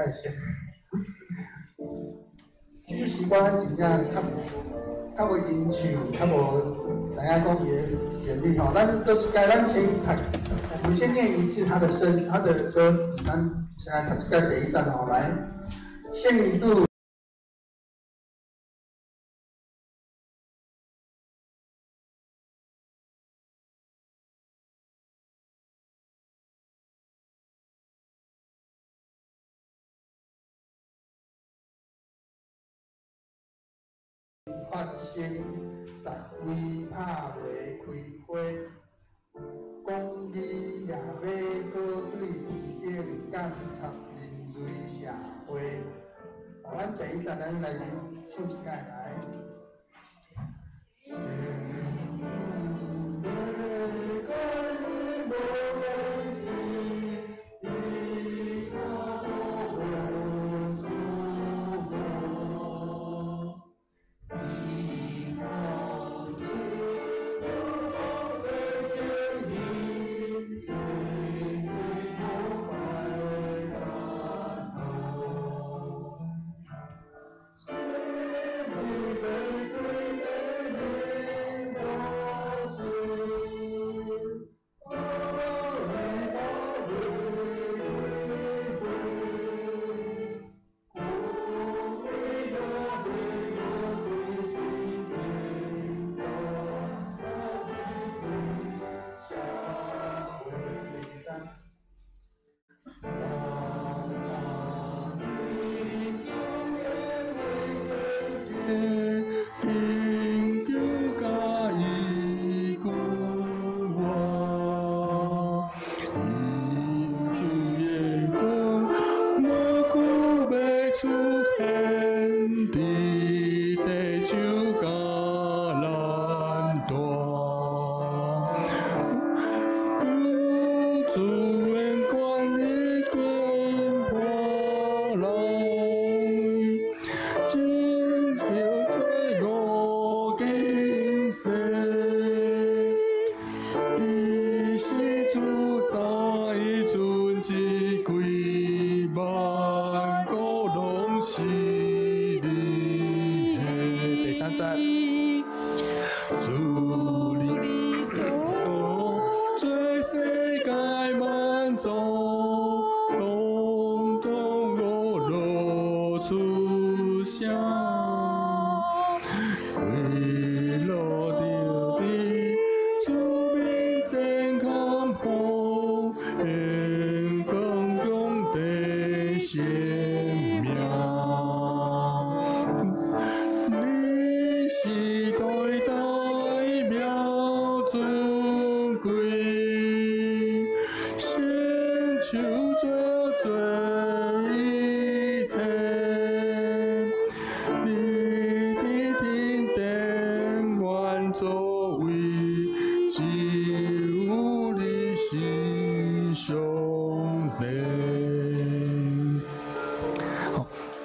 才熟。這首詩歌咱真正較較無吟唱，較無知影講伊的旋律吼。咱閣一擺，咱先讀，我們先念一次它的聲，它的歌詞，咱先來讀一擺第一節吼，來，聖主。發生，逐位拍袂開花，公義也欲閣對天頂監察人類社會。好，咱第一節咱來唱一擺來。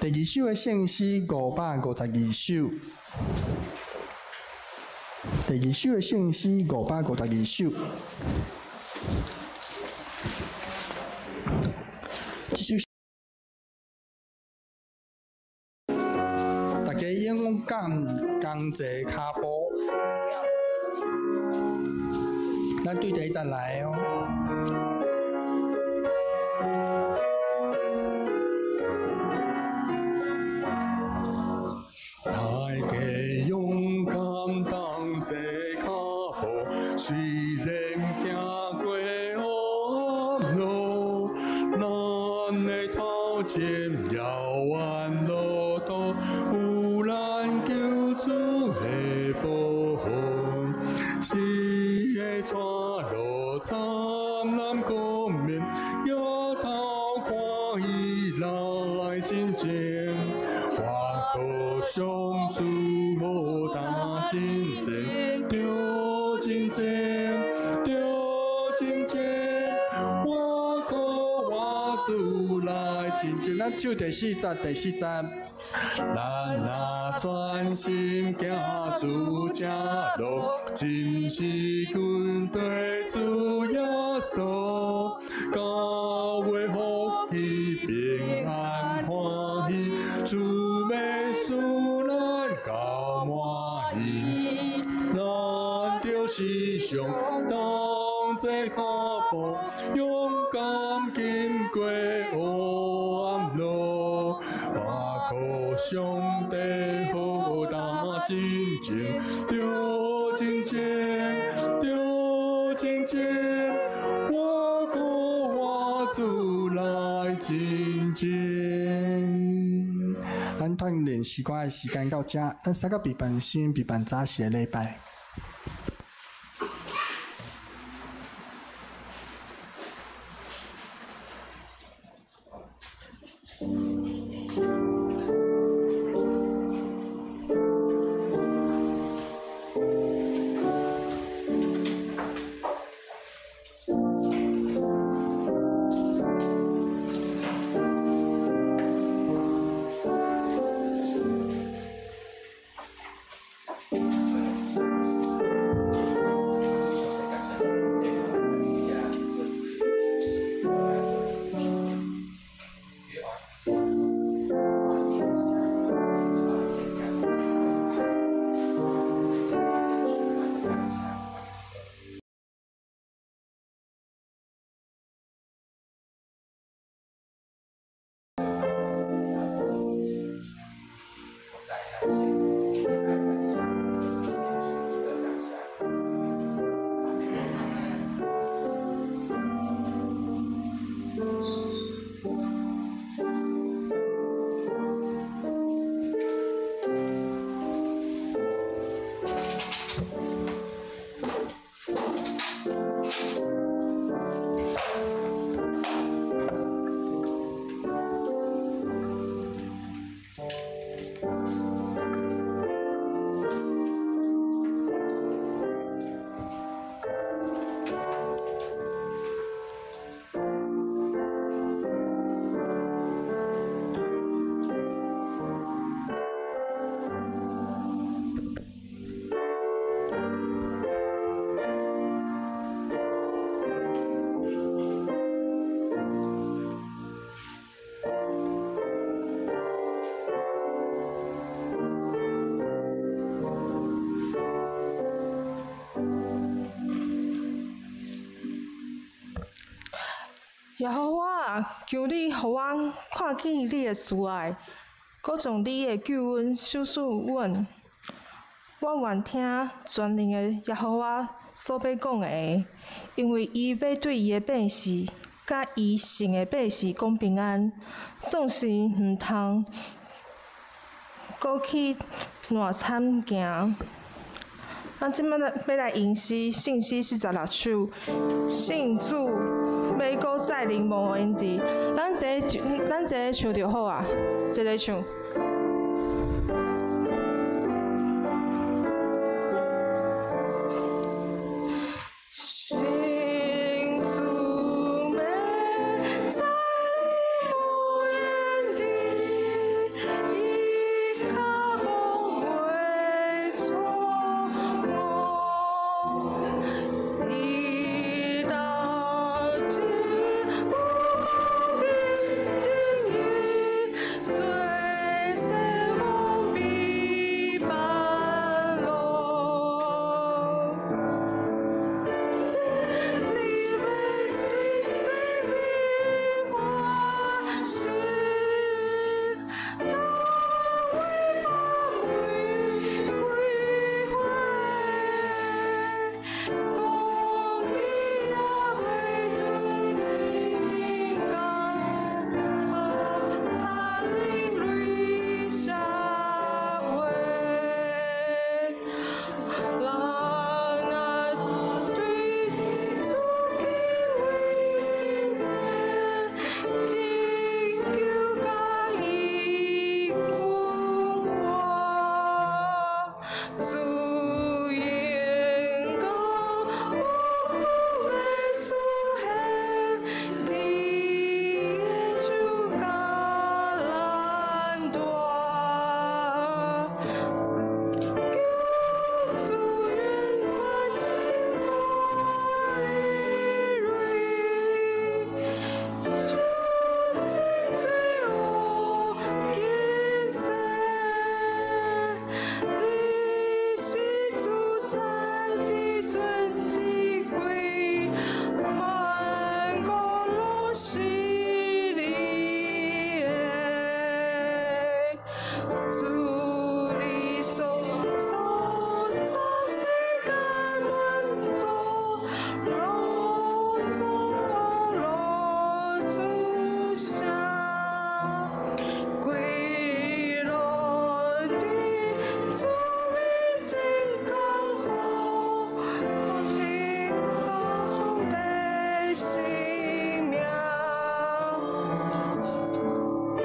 第二首的聖詩552首，第二首的聖詩552首，這首大家勇敢仝齊跤步，咱對第一節來哦。大家勇敢仝齊跤步，雖然行過黑暗路，咱的頭前遙遠路途，有咱救主的保護，是會帶路燦爛光明，抬頭看伊來真正。我靠上主無膽真正，著真正，著真正。我靠我主來真正。咱唱第四節，第四節。咱若專心行主正路，真是跟綴主耶穌，教會福氣平安。當這跤步，勇敢經過黑暗路。我靠上帝好膽真情，著真情，著真情，我靠我主來真情。咱團練詩歌的時間到這，咱三個備辦先備辦早時的禮拜。耶和華啊，求你予阮看見你的慈愛，閣將你的救恩賞賜阮。我願聽全能的耶和華所欲講的話，因為伊欲對伊的百姓，佮伊聖的百姓講平安，總是毋通閣去爛慘行。咱這擺來欲來吟詩，聖詩46首，信主欲閣再臨無緣地。咱一个唱就好啊，一个唱。信主欲再臨無緣地，伊跤步袂錯誤，伊當真有公平正義，做先鋒備辦路。真理欲對對民發誓，大衛把門開花，公義的生命。你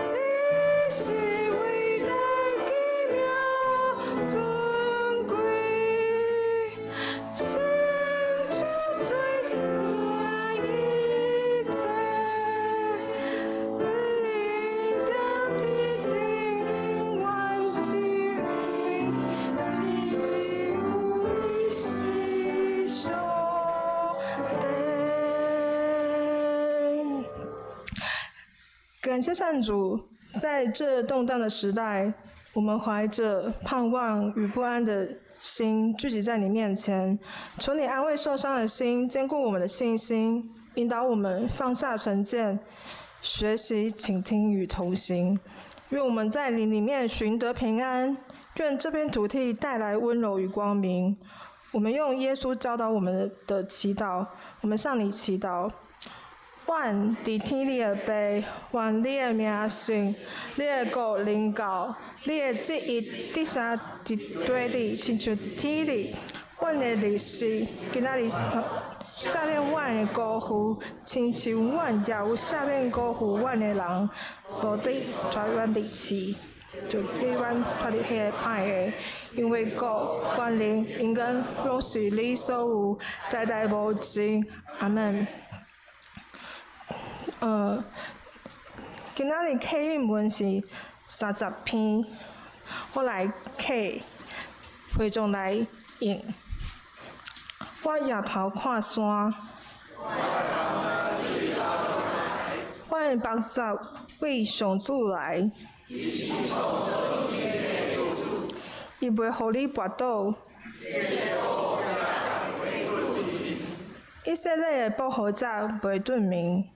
是伟大奇妙尊贵，成就罪一切，你踮天顶永远这位，这位是上帝。感谢上主，在这动荡的时代，我们怀着盼望与不安的心聚集在你面前，求你安慰受伤的心，坚固我们的信心，引导我们放下成见，学习倾听与同行。愿我们在你里面寻得平安，愿这片土地带来温柔与光明。我们用耶稣教导我们的祈祷，我们向你祈祷。阮伫天里的父，愿你的名圣，你的国临到，你的旨意得成伫地里，亲像伫天里。阮的日食今仔日赦免阮的辜负，亲像阮也有赦免辜负阮的人，无得带阮入试，就救阮脫離彼个歹的。因為國、權力、榮光，攏是你所有，代代無盡。阿們。今仔日課語文是30篇，我來課，會眾來應。我抬頭看山，我的幫助為上主來。伊袂予你跋倒。以色列的保護者袂頓眠。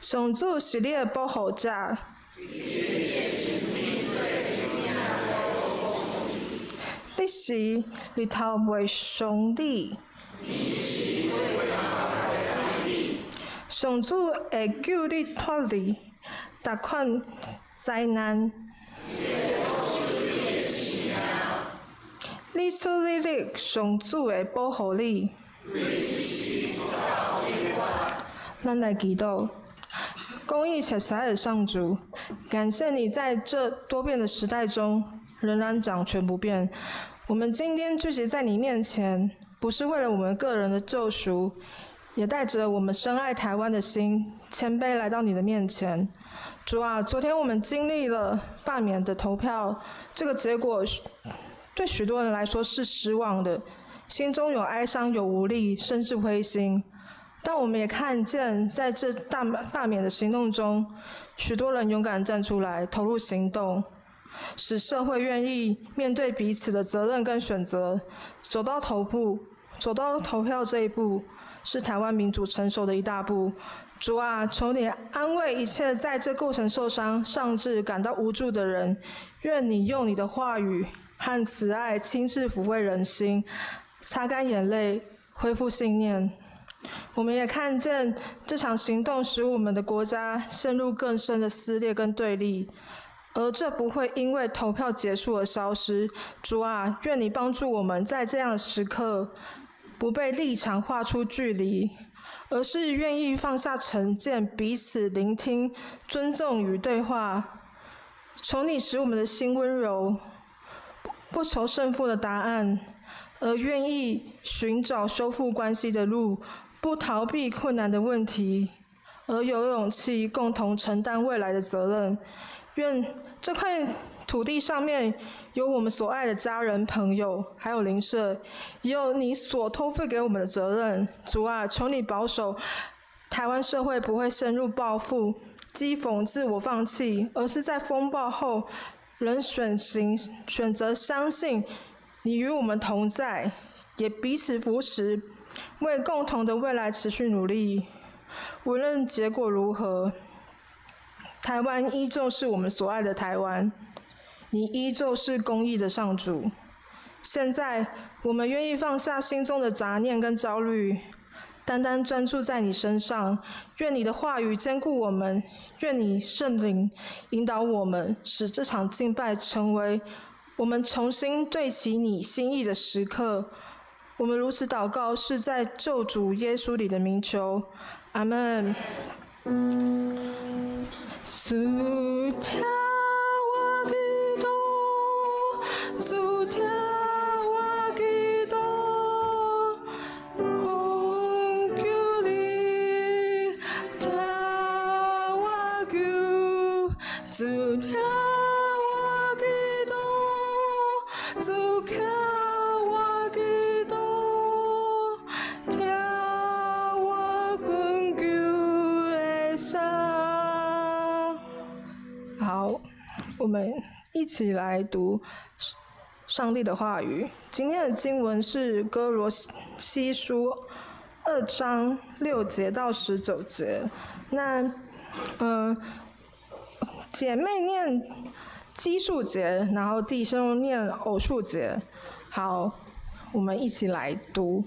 上主是你的保護者。日時日頭袂傷你。上主會救你脫離逐款災難。你出你入，上主會保護你。咱來祈禱，公義且慈愛的上主，感謝你在這多變的時代中仍然掌權不變。我們今天聚集在你面前，不是為了我們個人的救贖，也帶着我們深愛台灣的心，謙卑來到你的面前。主啊，昨天我們經歷了罷免的投票，這個結果對許多人來說是失望的，心中有哀傷、有無力，甚至灰心。但我們也看見，在這大罷免的行動中，許多人勇敢站出來，投入行動，使社會願意面對彼此的責任跟選擇，走到頭部，走到投票這一步，是台灣民主成熟的一大步。主啊，求你安慰一切在這過程受傷、甚至感到無助的人，願你用你的話語和慈愛親自撫慰人心，擦乾眼淚，恢復信念。我們也看見這場行動使我們的國家陷入更深的撕裂跟對立，而這不會因為投票結束而消失。主啊，願你幫助我們在這樣的時刻，不被立場畫出距離，而是願意放下成見，彼此聆聽、尊重與對話。求你使我們的心溫柔，不求勝負的答案，而願意尋找修復關係的路。不逃避困難的問題，而有勇氣共同承擔未來的責任。願這塊土地上面有我們所愛的家人、朋友，還有鄰舍，也有你所託付給我們的責任。主啊，求你保守台灣社會不會陷入報復、譏諷、自我放棄，而是在風暴後仍選擇相信你與我們同在，也彼此扶持。為共同的未來持續努力，無論結果如何，台灣依舊是我們所愛的台灣，你依舊是公義的上主。現在，我們願意放下心中的雜念跟焦慮，單單專注在你身上。願你的話語堅固我們，願你聖靈引導我們，使這場敬拜成為我們重新對齊你心意的時刻。我們如此禱告，是在救主耶穌裡的名求。阿門。主聽我祈禱，主聽我祈禱，懇求你聽我求，主聽我祈禱，主聽我祈禱，聽我懇求的聲。好，我們一起來讀上帝的話語。今天的經文是歌羅西書2章6節到19節。那，姐妹念奇數節，然後弟兄念偶數節。好，我們一起來讀。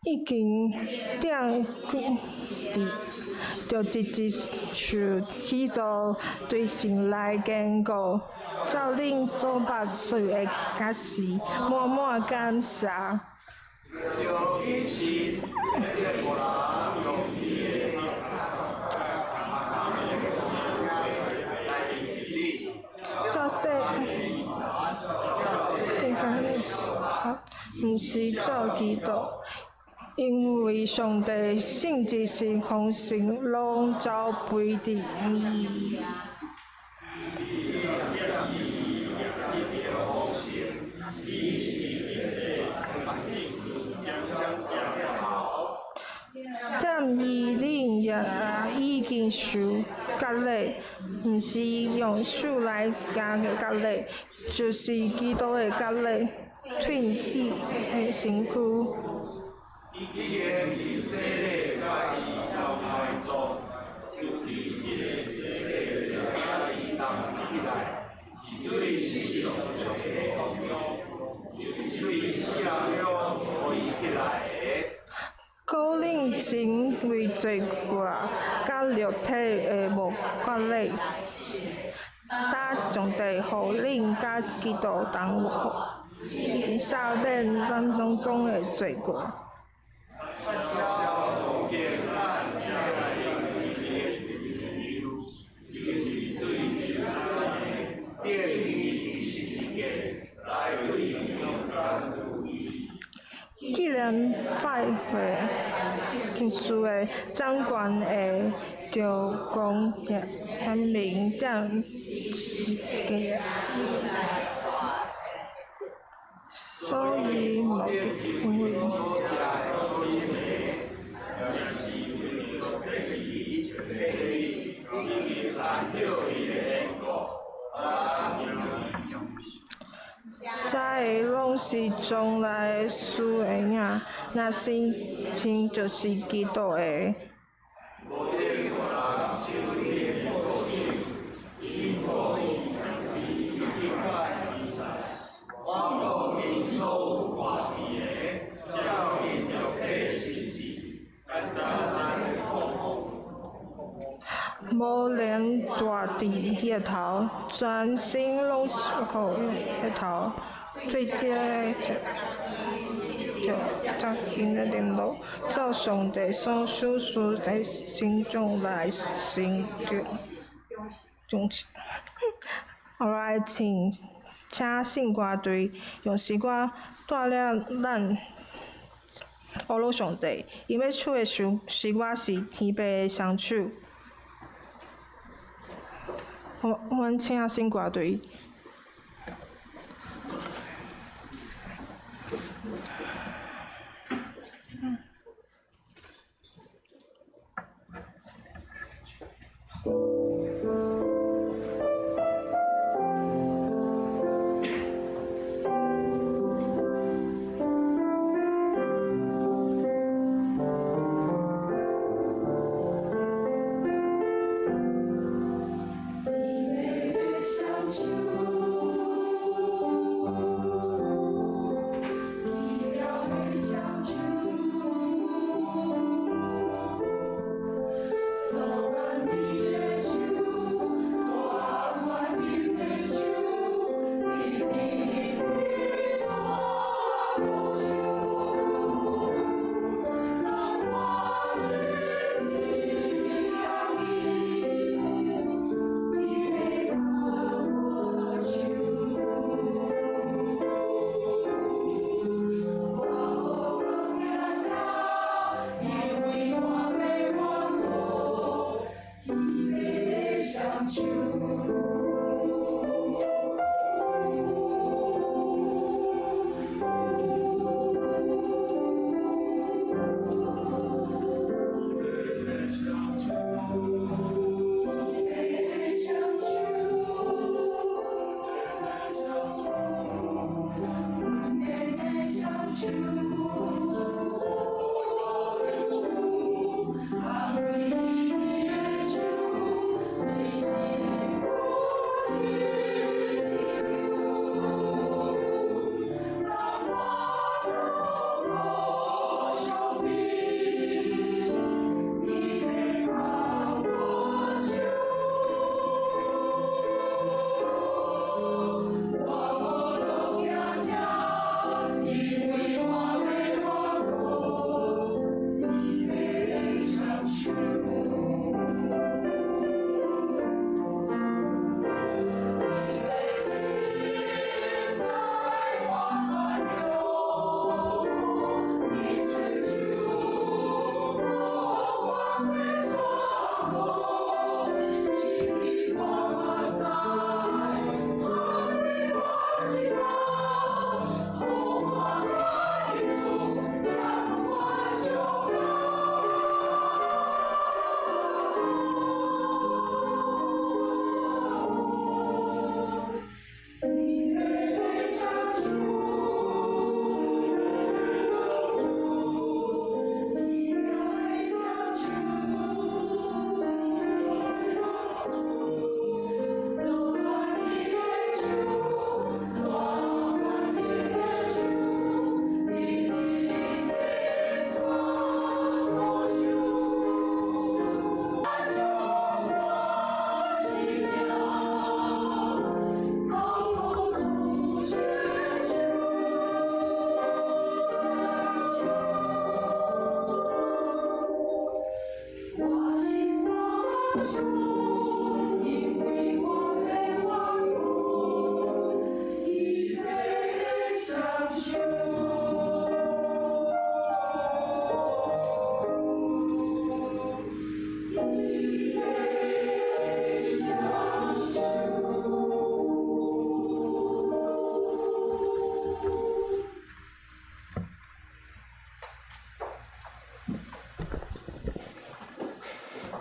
已經釘佇，就直直受起訴，對神來堅固，照恁所捌做的甲是滿滿感謝。照世間的毋是照基督，因為上帝性質是豐盛，攏交歸佇伊。踮伊恁也已經受割禮，毋是用手來行的割禮，就是基督的割禮，褪去的身軀。可恁成為罪過佮肉體的無割禮，打上帝予恁佮基督同活，已經赦免咱攏總的罪過。既然拜會祭司的掌權的，就講顯明點一個，所以無得因為。這个攏是將來的事的影，若是真就是基督的。無連大佇彼頭，全身攏靠彼頭，對這个就扎緊的聯絡，照上帝所賞賜的成長來成長。後來請聖歌隊用詩歌帶領咱呵咾上帝，𪜶欲唱的詩歌是《天父的雙手》。阮請聖歌隊。天父的雙手。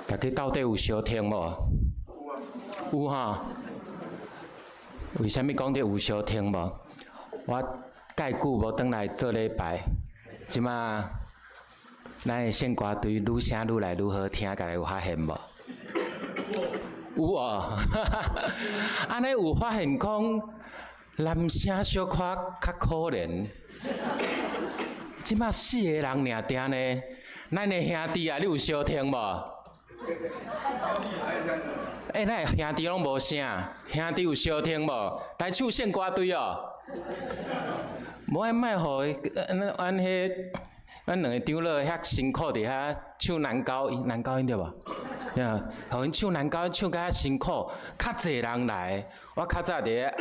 大家到底有相聽無？有哈。為啥物講著有相聽無？我蓋久無轉來做禮拜，這馬咱的聖歌隊愈聲愈來愈好聽，家己有發現無？有哦，按呢有發現講男聲小可較可憐，這馬四个人爾定呢，咱的兄弟啊，你有相聽無？欸，咱的兄弟攏無聲，兄弟有相聽無？來唱聖歌隊哦。無愛莫予阮彼阮兩個長老遐辛苦佇遐唱男高音，男高音對無？啊，予𪜶唱男高音唱甲遐辛苦，較濟人來。我較早佇咧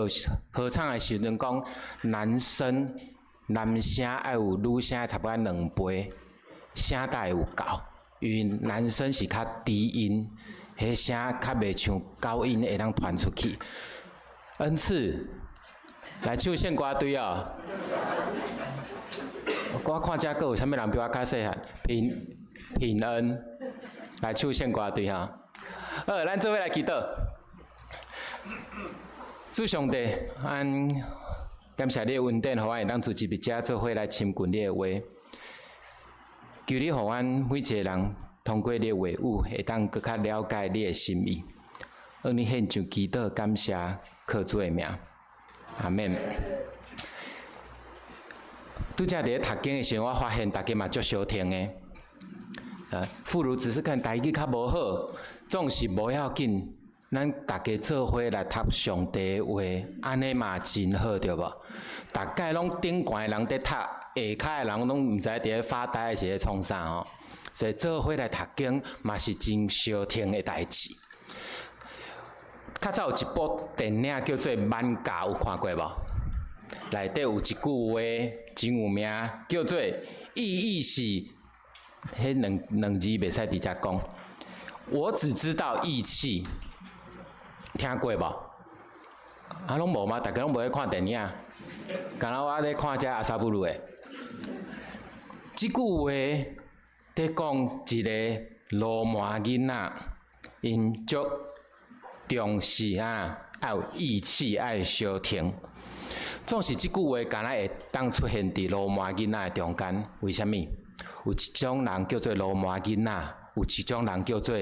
學合唱的時陣講，男聲男聲愛有女聲差不多兩倍，聲帶有夠。因為男生是較低音，彼聲較袂像高音會當傳出去。恩賜來唱聖歌隊哦。我看這閣有啥物人比我較細漢？平平恩來唱聖歌隊吼。好，咱做伙來祈禱。主上帝，咱感謝你的恩典，予阮會當聚集佇遮做伙來親近你的話。求你予阮每一个人通過你的話語，會當閣較了解你的心意。向你獻上祈禱，感謝，靠主的名，阿們。拄才佇咧讀經的時陣，我發現大家嘛足相聽的。啊，婦孺只是看台語較無好，總是無要緊。咱大家做伙來讀上帝的話，按呢嘛真好，對無？逐擺攏頂懸的人佇讀，下跤的人攏毋知佇咧發呆還是咧創啥吼。所以做伙來讀經嘛是真相聽的代誌。較早有一部電影叫做《挽家》，有看過無？內底有一句話真有名，叫做“意義是”，彼兩兩字袂使佇遮講。我只知道義氣。聽過無？啊，攏無嗎？逐家攏無咧看電影，敢若我咧看這阿薩布魯的。這句話佇講一个鱸鰻囡仔，𪜶足重視啊，愛有義氣，愛相挺。總是這句話，敢若會當出現佇鱸鰻囡仔的中間。為啥物？有一種人叫做鱸鰻囡仔，有一種人叫做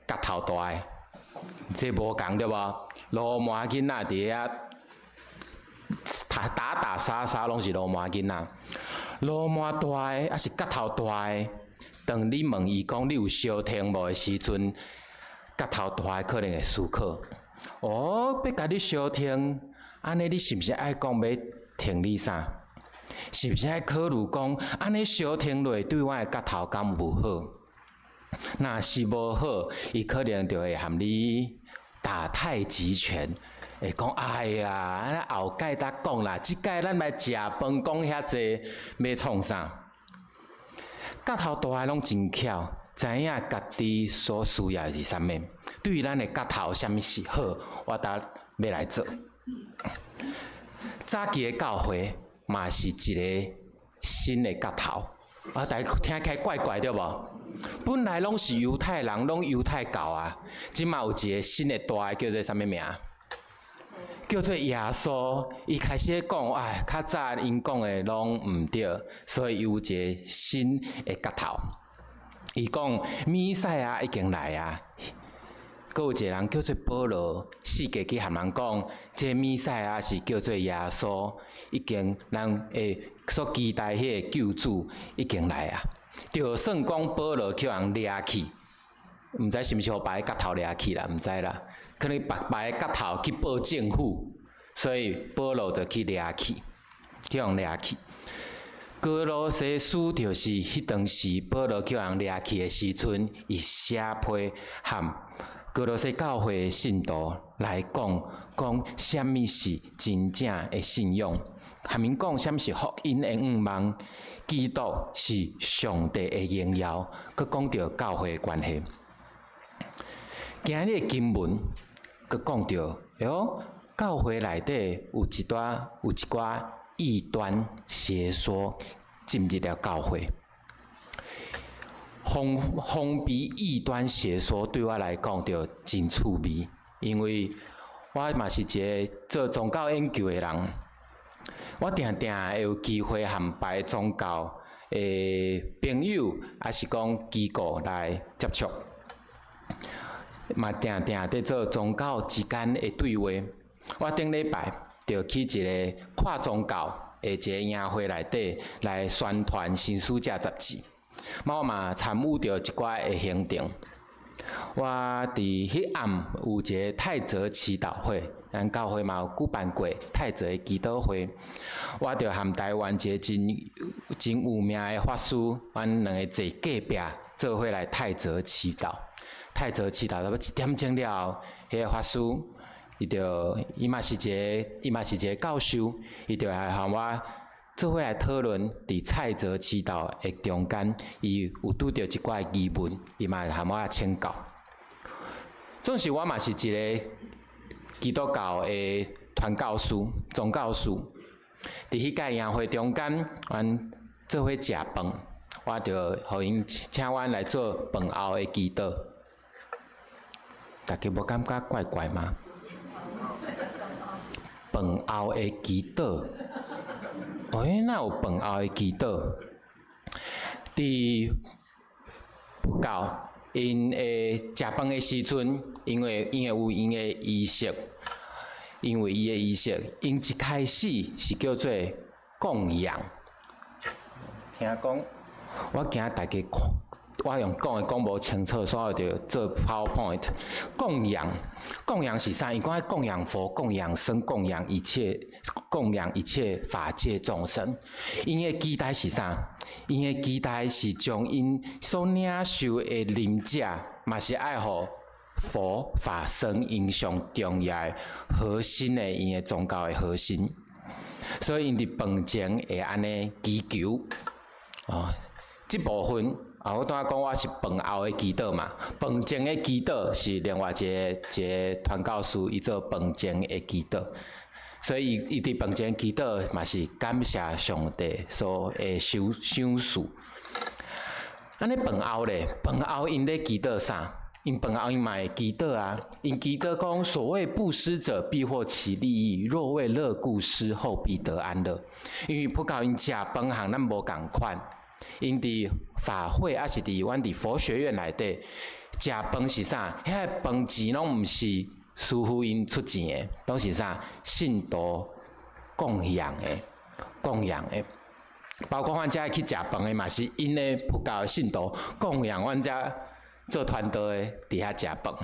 角頭大的，這無仝對無？鱸鰻囡仔佇遐打打殺殺，攏是鱸鰻囡仔。鱸鰻大的，抑是角頭大的？當你問伊講你有相挺無的時陣，角頭大的可能會思考：哦，欲共你相挺，按呢你是毋是愛講欲挺你啥？是毋是愛考慮講，按呢相挺落對我的角頭敢有好？若是無好，伊可能就會含你打太極拳，會講哎呀，按呢後蓋才講啦，這擺咱來食飯講遐濟，欲創啥？角頭大的攏真巧，知影家己所需要的是啥物，對咱的角頭啥物是好，我才欲來做。早期的教會嘛是一个新的角頭，啊，大家聽起來怪怪對無？本來攏是猶太人，攏猶太教啊，這馬有一个新的大的叫做啥物名？叫做耶穌。伊開始講，哎，較早𪜶講的攏毋對，所以伊有一个新的角頭。伊講彌賽亞已經來啊，閣有一个人叫做保羅，四界去含人講，這彌賽亞是叫做耶穌，已經咱會所期待彼个救主已經來啊。就算講保羅去予人掠去，毋知是毋是予別个角頭掠去啦，毋知啦。可能別別个角頭去報政府，所以保羅就去掠去，去予人掠去。歌羅西書就是彼當時保羅去予人掠去的時陣，伊寫批和歌羅西教會的信徒來講，講啥物是真正的信仰，含𪜶講啥物是福音的向望，基督是上帝的榮耀，閣講著教會的關係。今日的經文閣講著，喲，教會內底有一段有一寡異端邪說進入了教會。防防備異端邪說對我來講就真趣味，因為我嘛是一个做宗教研究的人，我定定會有機會和別宗教的朋友，抑是講機構來接觸，嘛定定佇做宗教之間的對話。我頂禮拜就去一个跨宗教的一个營會內底來宣傳《神使者》雜誌。我嘛參與著一寡的行程。我佇彼暗有一个泰澤祈禱會，咱教會嘛有舉辦過泰澤的祈禱會。我就和台灣一个真真有名的法師，阮兩个坐隔壁做伙來泰澤祈禱。泰澤祈禱差不多一點鐘了後，彼个法師伊就伊嘛是一个伊嘛是一个教授，伊就來和我做伙來討論，佇泰澤祈禱的中間，伊有拄著一寡疑問，伊嘛和我請教。總是我嘛是一个基督教的傳教士、宗教師。佇彼屆營會中間，阮做伙食飯，我就予𪜶請阮來做飯後的祈禱。大家無感覺怪怪嗎？飯後的祈禱。欸，哪有飯後的祈禱？佇佛教，𪜶會食飯的時陣，因為𪜶會有𪜶的儀式，因為伊的儀式，𪜶一開始是叫做供養。聽講，我驚大家看，我用講的講無清楚，所以就做 PowerPoint。供養，供養是啥？伊講愛供養佛、供養僧、供養一切、供養一切法界眾生。𪜶的期待是啥？𪜶的期待是將𪜶所領受的靈者，嘛是愛予佛法僧𪜶上重要的核心的𪜶的宗教的核心。所以𪜶佇飯前會按呢祈求。哦，這部分。啊，我拄仔講我是飯後的祈禱嘛，飯前的祈禱是另外一個傳教士，伊做飯前的祈禱，所以伊佇飯前祈禱嘛是感謝上帝所的賞賜。按呢飯後咧，飯後𪜶咧祈禱啥？𪜶飯後𪜶嘛會祈禱啊，𪜶祈禱講：所謂布施者，必獲其利益；若為樂故施，後必得安樂。因為佛教𪜶食飯和咱無仝款，𪜶佇法會抑是佇阮佇佛學院內底食飯是啥？遐个飯錢攏毋是師父𪜶出錢的，攏是啥？信徒供養的，供養的。包括阮遮去食飯的嘛是𪜶的佛教的信徒供養阮遮做傳道的佇遐食飯，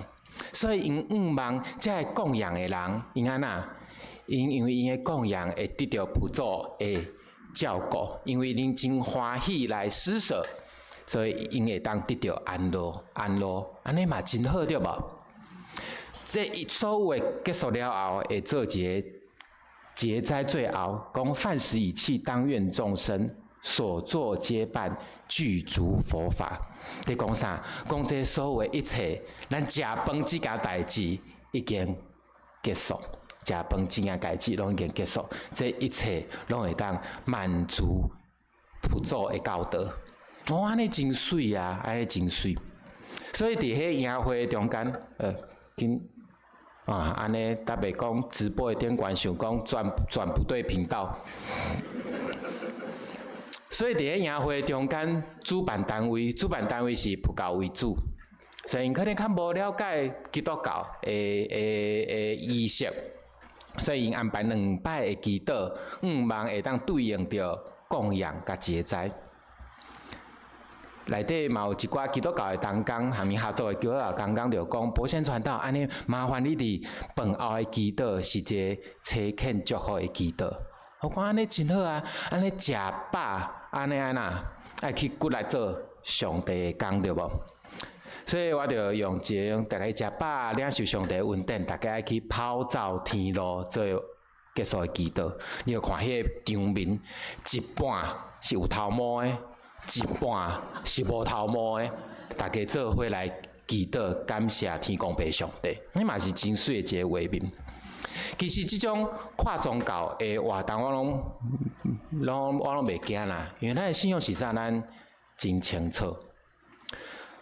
所以𪜶向望遮个供養的人，𪜶按怎？𪜶因為𪜶的供養會得著佛祖的照顧，因為𪜶真歡喜來施捨，所以𪜶會當得著安樂，安樂，按呢嘛真好對無？這所有的結束了後，會做一个結齋最後，講飯食已訖，當願眾生所作皆辦，具足佛法。佇講啥？講這所有的一切，咱食飯這件代誌已經結束，食飯這件代誌攏已經結束，這一切攏會當滿足佛祖的教導。哦，按呢真媠啊，按呢真媠。所以佇彼營會中間，緊啊，按呢特別講直播的頂懸想講轉轉不對頻道。所以佇彼營會中間，主辦單位是佛教為主，所以𪜶可能較無了解基督教的儀式，所以𪜶安排兩擺的祈禱，向望會當對應著供養佮結齋。內底嘛有一寡基督教的同工，和𪜶合作的基督教同工就講：柏先傳道，按呢麻煩你佇飯後的祈禱是一个差遣祝福的祈禱。我講按呢真好啊，按呢食飽，按呢按怎，愛去骨力做上帝的工對無？所以我就用一个，逐家食飽，領受上帝的恩典，逐家愛去跑走天路做結束的祈禱。你著看彼個場面，一半是有頭毛的，一半是無頭毛的，逐家做伙來祈禱，感謝天公父上帝，彼嘛是真媠的一个畫面。其實這種跨宗教的活動，我攏袂驚啦，因為咱的信仰是啥，咱真清楚。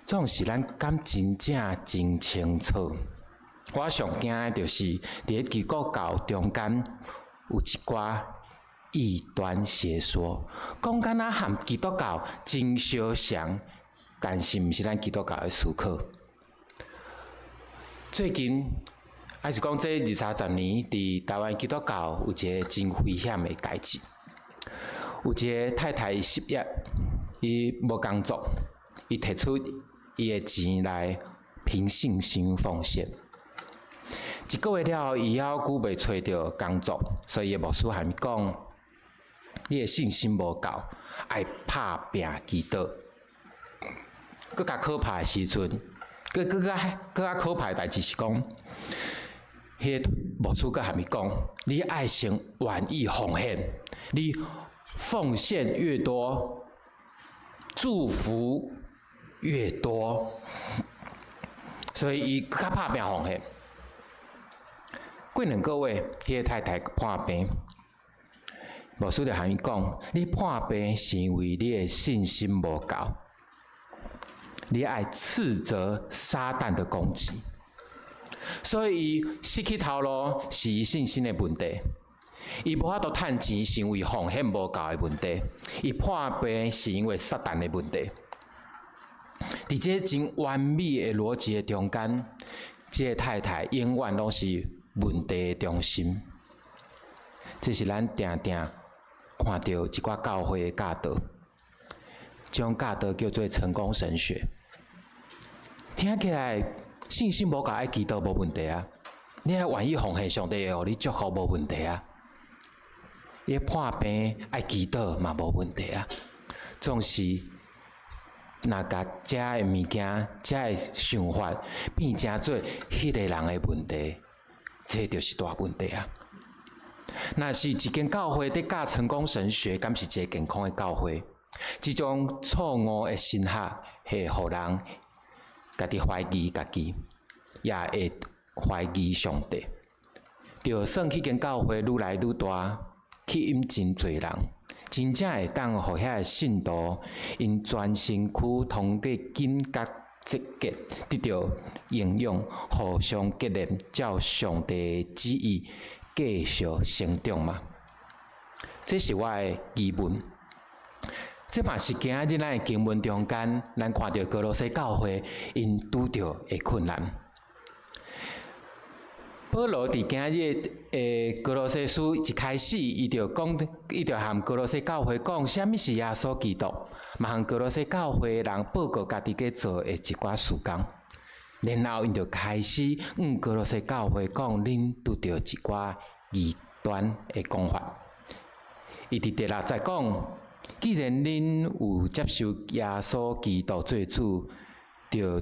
總是咱敢真正真清楚。我上驚的就是佇咧基督教中間有一寡異端邪說，講敢若和基督教真相像，但是毋是咱基督教的思考。最近，抑是講這二三十年，佇台灣基督教有一个真危險的代誌。有一个太太伊失業，伊無工作，伊提出伊的錢來憑信心奉獻。一个月了後，伊猶閣未揣著工作，所以伊的牧師和伊講：你的信心無夠，愛拍拚祈禱。閣較可怕的時陣，閣較可怕的代誌是講，彼个牧師閣和伊講：你愛先願意奉獻，你奉獻越多，祝福越多，所以伊較拍拚奉獻。過兩个月，彼个太太破病，牧師就和伊講：你破病是因為你的信心無夠，你愛斥責撒旦的攻擊。所以伊失去頭路是伊信心的問題，伊無法度趁錢是因為奉獻無夠的問題，伊破病是因為撒旦的問題。佇這真完美的邏輯的中間，這个太太永遠攏是問題的中心。這是咱定定看著一寡教會的教導，這種教導叫做成功神學。聽起來信心無夠愛祈禱無問題啊，你愛願意奉獻上帝會予你祝福無問題啊。伊破病愛祈禱嘛無問題啊。總是若共遮的物件、遮的想法變成做彼个人的問題，這就是大問題啊。若是一間教會佇教成功神學，敢是一个健康的教會？這種錯誤的神學會予人家己懷疑家己，也會懷疑上帝。就算彼間教會愈來愈大，吸引真濟人，真正會當予遐个信徒𪜶全身軀通過筋佮節節得著營養，互相結連，照上帝的旨意繼續成長嗎？這是我的疑問。這嘛是今仔日咱的經文中間，咱看著歌羅西教會𪜶拄著的困難。保羅佇今日的歌羅西書一開始，伊就講，伊就和歌羅西教會講，啥物是耶穌基督，嘛和歌羅西教會的人報告家己咧做的一寡事工。然後𪜶就開始向歌羅西教會講，恁拄著一寡異端的講法。伊佇第六節講，既然恁有接受耶穌基督做主，著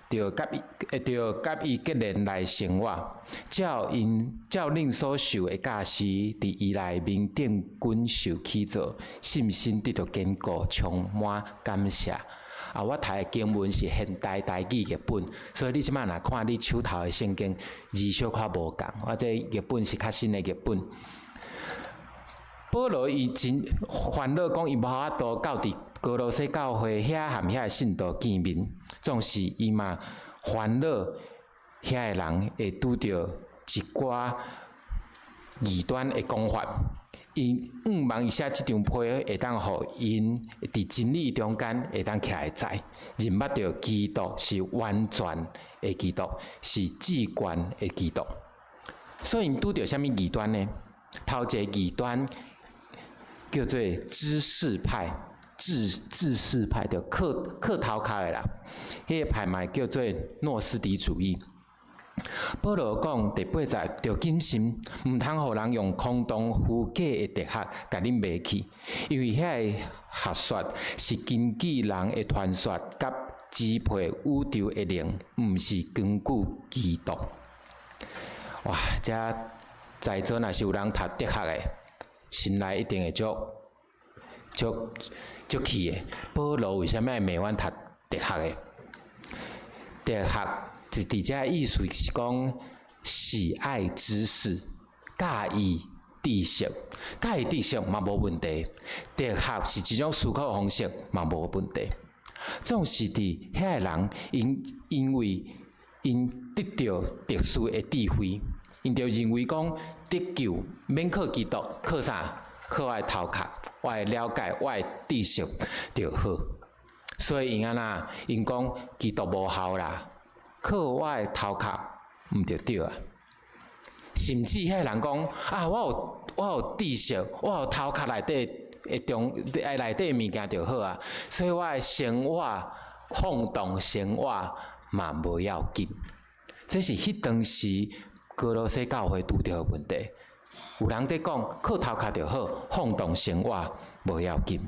著佮伊結連來生活，照𪜶照恁所受的教示，佇伊內面奠根受起造，信心得著堅固，充滿感謝。啊，我讀的經文是現代台語譯本，所以你這擺若看你手頭的聖經，字小可無仝。我這譯本是較新的譯本。保羅伊真煩惱，講伊無法度到佇歌羅西教會遐和遐个信徒見面，總是伊嘛煩惱遐个人會拄著一寡異端的講法。伊向望伊寫這張批會當予𪜶佇真理中間會當徛會在，認捌著基督是完全的基督，是至懸的基督。所以𪜶拄著啥物異端呢？頭一个異端叫做知識派，知識派就靠靠頭殼的啦。彼个派嘛叫做諾斯底主義。保羅講第八節，著謹慎，毋通予人用空洞虛假的哲學共恁迷去，因為遐個學說是根據人的傳說佮支配宇宙的靈，毋是根據基督。哇！這在座若是有人讀哲學的，心內一定會足足足氣的。保羅為啥物愛罵阮讀哲學的？哲學佇遮意思是講喜愛知識，佮意知識，佮意知識嘛無問題。哲學是一種思考方式嘛無問題。總是佇遐个人，𪜶因為𪜶得著特殊的智慧，𪜶就認為講得救免靠基督，靠啥？靠我的頭殼，我的了解，我的知識就好。所以𪜶按怎？𪜶講基督無效啦，靠我的頭殼毋著對啊。甚至遐个人講啊，我有知識，我有頭殼內底的中內底的物件就好啊。所以我的生活放蕩生活嘛無要緊。這是彼當時歌羅西教會拄著的問題。有人佇講靠頭殼就好，放蕩生活無要緊。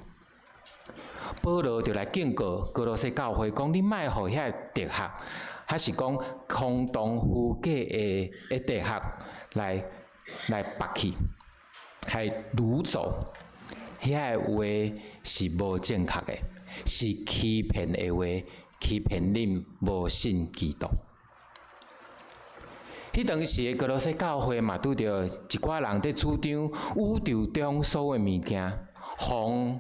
保羅就來警告歌羅西教會講：你莫予遐个哲學，還是講空洞虛假的哲學來來縛去，來擄走。遐个話是無正確的，是欺騙的話，欺騙恁無信基督。彼當時的歌羅西教會嘛，拄著一寡人佇主張宇宙中所有的物件，風、雨、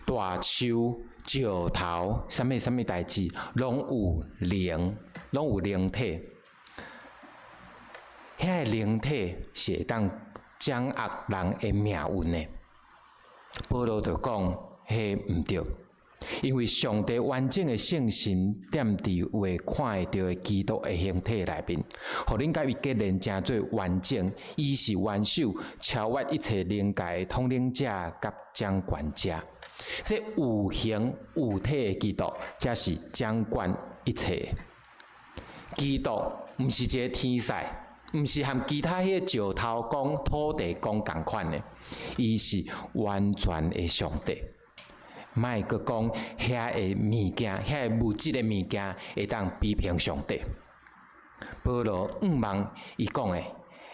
大樹、石頭，啥物啥物代誌，攏有靈，攏有靈體。遐个靈體是會當掌握人的命運的。保羅就講，彼毋對，因為上帝完整的聖神踮佇有看會著的基督的形體內面，予恁佮伊結連成做完整，伊是元首，超越一切靈界的統領者佮掌權者。這有形有體的基督，才是掌管一切。基督毋是一个天使，毋是和其他彼个石頭公、土地公仝款的，伊是完全的上帝。莫閣講遐个物件，遐个物質的物件會當比評上帝。保羅向望伊講的，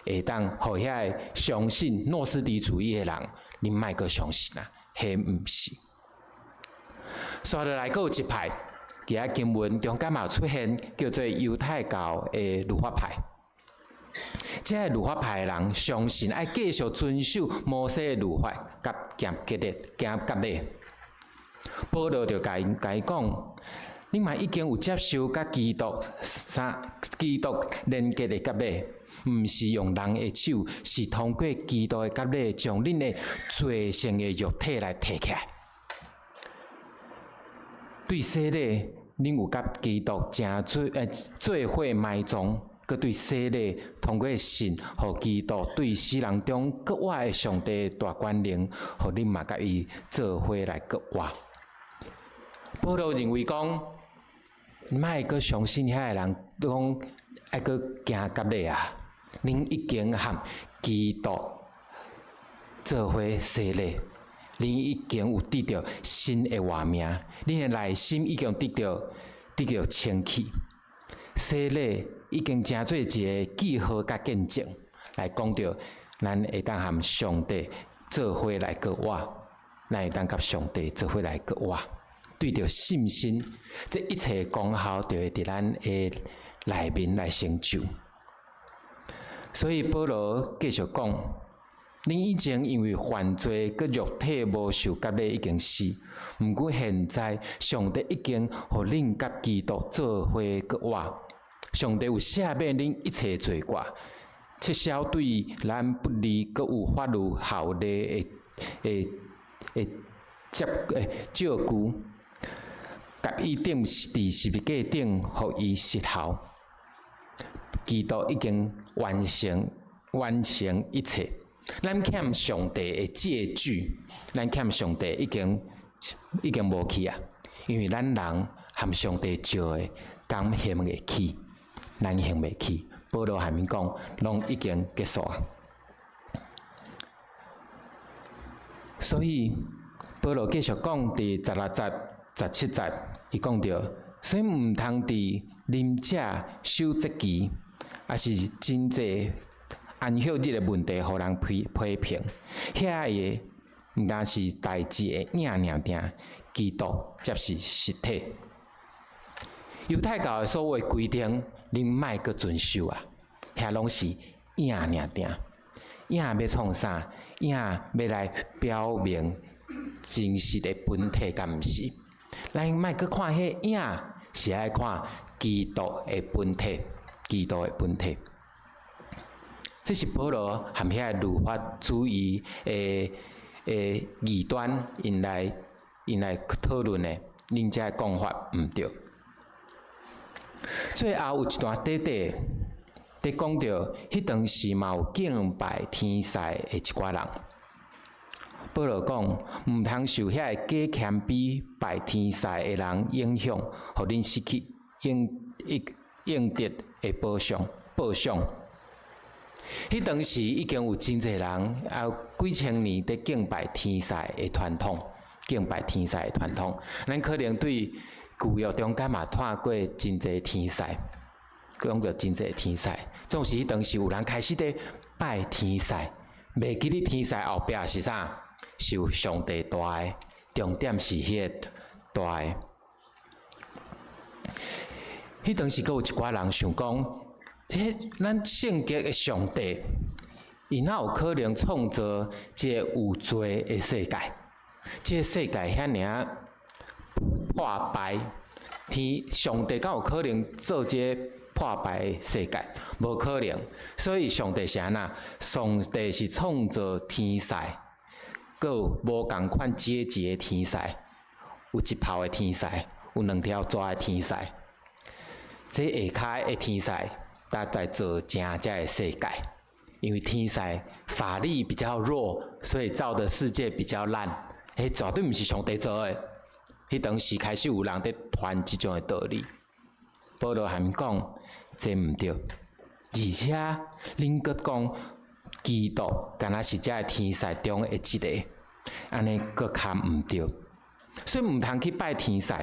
會當予遐个相信諾斯底主義的人，恁莫閣相信啊！彼毋是。紲落來，閣有一派，佇遐經文中間嘛有出現，叫做猶太教的律法派。這个律法派的人相信愛繼續遵守摩西的律法，佮行割禮，行割禮。保羅就共伊講：恁嘛已經有接受佮基督啥基督連結的割禮，毋是用人的手，是通過基督的割禮，將恁的罪性的肉體來提起來。對洗禮，恁有佮基督成做做伙埋葬，閣對洗禮通過信，予基督對死人中復活的上帝大權能，予恁嘛佮伊做伙來復活。保羅認為講，莫閣相信遐个人講愛閣行割禮啊！恁已經和基督做伙洗禮，恁已經有得著新的活命，恁的內心已經得著清氣。洗禮已經成做一个記號佮見證，來講著咱會當和上帝做伙來復活，咱會當佮上帝做伙來復活。對著信心，這一切功效就會佇咱的內面來成就。所以保羅繼續講：恁以前因為犯罪，閣肉體無受割禮已經死，毋過現在上帝已經予恁佮基督做伙復活。上帝有赦免恁一切罪過，撤銷對咱不利、閣有法律效力的的的證證據。共伊釘佇十字架頂，予伊失效。基督已經完成一切。咱欠上帝的借據，咱欠上帝已經無去啊！因為咱人和上帝借的，敢還會起？咱還袂起。保羅下面講，攏已經結束啊。所以保羅繼續講，佇16節、17節，伊講著，所以毋通佇啉食、守節期，抑是真濟安息日的問題，予人批評。遐个毋但是代誌的影爾爾，基督才是實體。猶太教的所有規定，恁莫閣遵守啊！遐攏是影爾爾，影欲創啥？影欲來表明真實的本體，敢毋是？咱莫閣看彼影，是愛看基督的本體，基督的本體。這是保羅和遐個律法主義的異端，𪜶來討論的，恁這个講法毋對。最後有一段短短佇講著，彼當時嘛有敬拜天使的一寡人。保羅講，毋通受遐个假謙卑拜天使的人影響，予恁失去應得的報賞報賞。彼當時已經有真濟人，有幾千年佇敬拜天使的傳統，敬拜天使的傳統。咱可能對舊約中間嘛看過真濟天使，講著真濟天使。總是彼當時有人開始佇拜天使，袂記得天使後壁是啥？是有上帝大的，重點是彼个大的。彼當時閣有一寡人想講，彼咱聖潔的上帝，伊哪有可能創造這個有罪的世界？這個世界遐爾仔破敗，天上帝敢有可能做這個破敗的世界？無可能。所以上帝是按怎？上帝是創造天使，閣有無仝款階級的天使，有一炮的天使，有兩條蛇的天使。這下跤的天使，才來造成這个世界。因為天使法力比較弱，所以造的世界比較爛。彼絕對毋是上帝做的。彼當時開始有人佇傳這種的道理。保羅含講，這毋對。而且恁閣講基督敢若是這个天使中的一个，按呢閣較毋對。所以毋通去拜天使。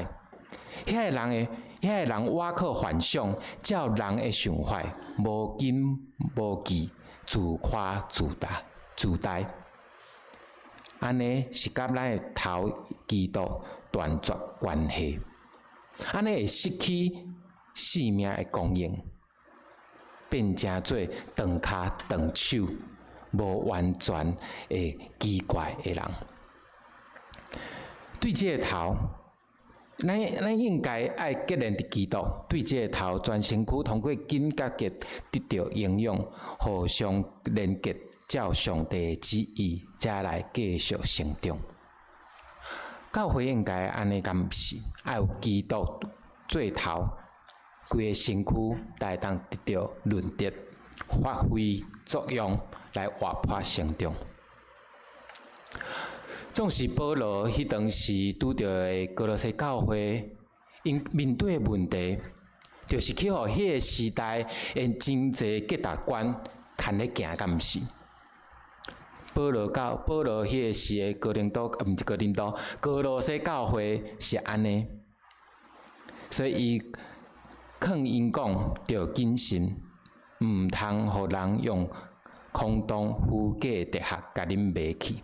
遐个人倚靠幻想，照人的想法，無根無據，自誇自大，自大。按呢是佮咱的頭基督斷絕關係，按呢會失去性命的供應，變成做斷跤斷手、無完全的奇怪的人。對這个頭，咱應該愛結連佇基督，對這个頭全身軀通過筋佮結得著營養，互相連結，照上帝的旨意，才來繼續成長。教會應該按呢，敢毋是？愛有基督做頭，規个身軀才會當得著潤澤，發揮作用來活潑成長。總是保羅彼當時拄著的歌羅西教會，𪜶面對的問題，就是去予彼个時代的真濟價值觀牽咧行，敢毋是？保羅教保羅彼个時的哥林多，毋是哥林多，歌羅西教會是按呢，所以伊勸𪜶講，著謹慎，毋通予人用空洞虛假的哲學共恁迷去。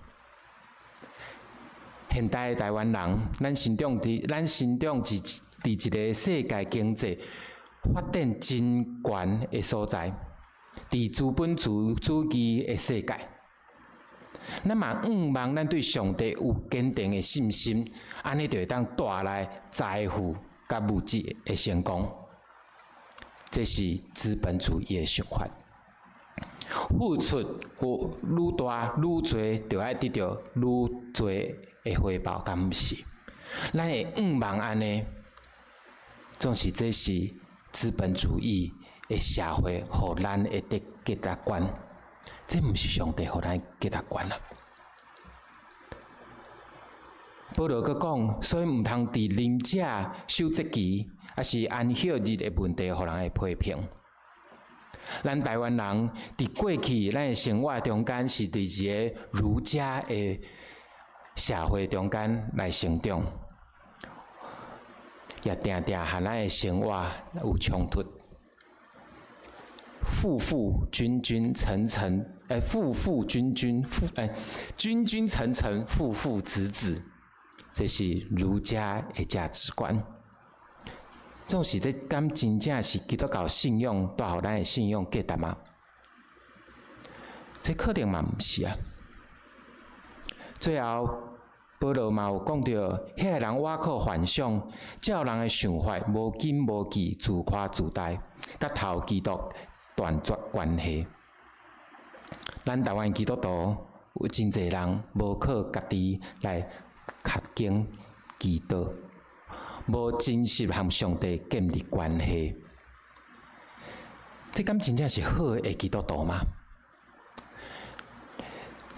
現代的台灣人，咱生長佇一个世界經濟發展真懸的所在，佇資本主義的世界，咱嘛向望咱對上帝有堅定的信心，按呢就會當帶來財富佮物質的成功。這是資本主義的想法。付出有愈大愈濟，就愛得著愈濟的回報，敢毋是？咱會向望按呢，總是這是資本主義的社會，予咱的價值觀，這毋是上帝予咱的價值觀啊！保羅閣講，所以毋通佇啉食、守節期，抑是安息日的問題，予人會批評。咱台灣人佇過去，咱的生活中間是佇一个儒家的社會中間來成長，也定定和咱的生活有衝突。父父君君臣臣，父父君君父，君君臣臣，父父子子，這是儒家的價值觀。總是這敢真正是基督教信仰帶予咱的信仰價值嗎？這可能嘛毋是啊。最後，保羅嘛有講著，彼个人倚靠幻想，照人的想法，無根無據，自誇自大，佮頭基督斷絕關係。咱台灣基督徒有真濟人無靠家己來磕經祈禱，無真實和上帝建立關係，這敢真正是好的基督徒嗎？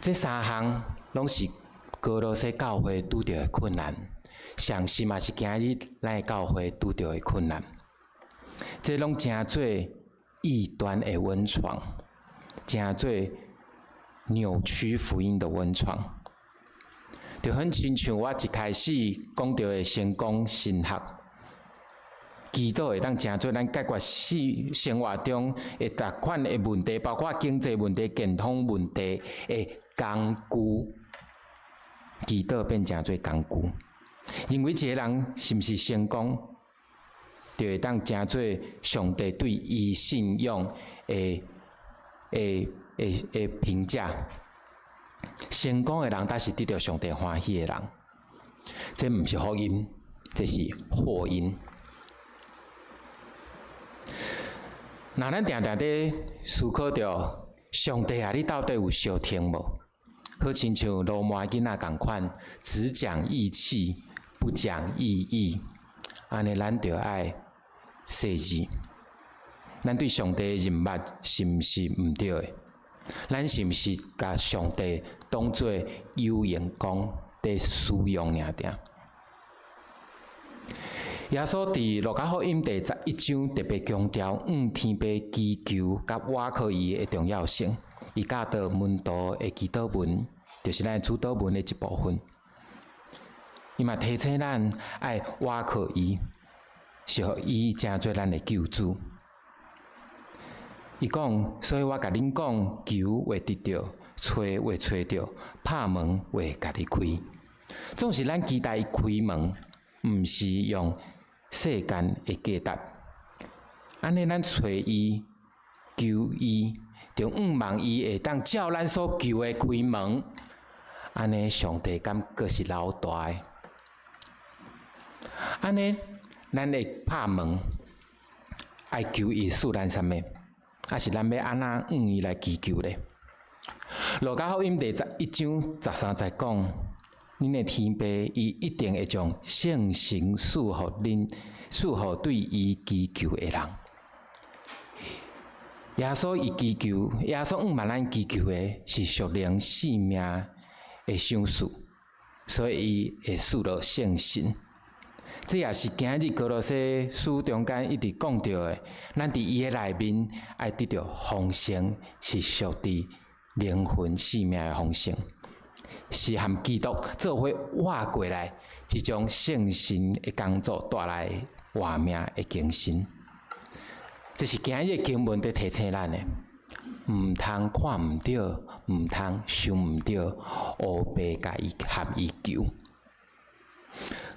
這三項攏是歌羅西教會拄著的困難，相信嘛是今日咱的教會拄著的困難。這攏成做異端的溫床，成做扭曲福音的溫床。就很親像我一開始講著的成功神學，祈禱會當成做咱解決生活中的逐款的問題，包括經濟問題、健康問題的工具。祈禱變成做工具，認為一个人是毋是成功，就會當成做上帝對伊信仰的評價。成功的人，才是得著上帝歡喜的人。這毋是福音，這是禍因。若咱定定佇思考著上帝啊，你到底有相聽無？好親像羅馬囡仔仝款，只講義氣，不講意義。按呢，咱著愛細緻。咱對上帝的認捌是毋是毋對的？咱是毋是共上帝當做有閒工佇使用爾爾？耶穌佇路加福音第11章特別強調，向天父祈求佮倚靠伊的重要性。伊教導門徒的祈禱文，就是咱主禱文的一部分。伊嘛提醒咱愛倚靠伊，是予伊成做咱的救主。伊講，所以我共恁講，求會得著，揣會揣著，拍門會共你開。總是咱期待伊開門，毋是用世間的價值。按呢，咱揣伊、求伊，就向望伊會當照咱所求的開門。按呢，上帝敢閣是老大的？按呢，咱會拍門，愛求伊賜咱啥物？抑是咱欲按怎向伊來祈求咧？路加福音第11章13節講：恁的天父伊一定會將聖神賜予恁，賜予對伊祈求的人。耶穌伊祈求，耶穌向望咱祈求的是屬靈性命的賞賜，所以伊會賜落聖神。這也是今日歌羅西書中間一直講著的，咱佇伊的內面愛得著豐盛，是屬佇靈魂性命的豐盛，是和基督做伙活過來，這種聖神的工作帶來活命的更新。這是今日經文佇提醒咱的，毋通看毋著，毋通想毋著，烏白共伊和伊求。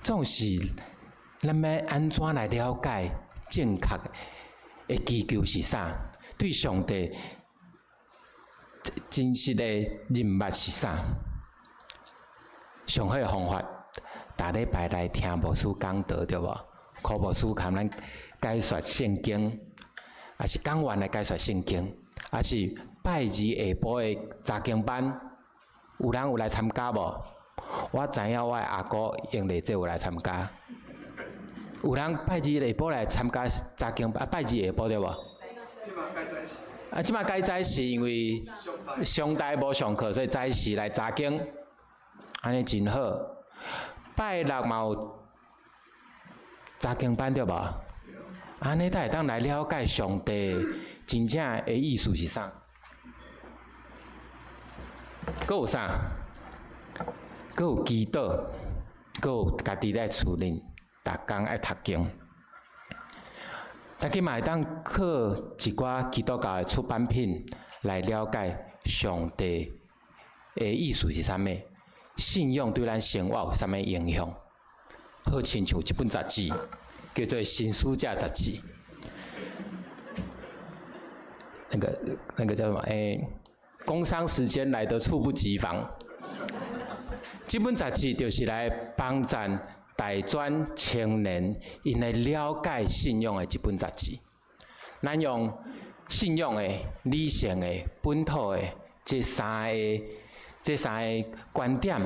總是咱欲按怎來了解正確的祈求是啥？對上帝真實的認捌是啥？上好的方法，逐禮拜來聽牧師講道，對無？柯牧師共咱解說聖經，抑是講員來解說聖經，抑是拜二下晡的查經班，有人有來參加無？我知影我的阿姑英麗姐有來參加。有人拜二下晡來參加查經班，拜二下晡對無？啊，這擺改早時，因為上台無上課，所以早時來查經，按呢真好。拜六嘛有查經班對無？按呢才會當來了解上帝真正的意思是啥？閣有啥？閣有祈禱，閣有家己在厝裡逐工愛讀經。大家嘛會當靠一寡基督教的出版品來了解上帝的意思是啥物，信仰對咱生活有啥物影響？好親像這本雜誌叫做《新書架雜誌》，那個叫什麼？工商時間來得猝不及防。這本雜誌就是來幫助大專青年𪜶來了解信仰的一本雜誌。咱用信仰的、理性的、本土的這三個觀點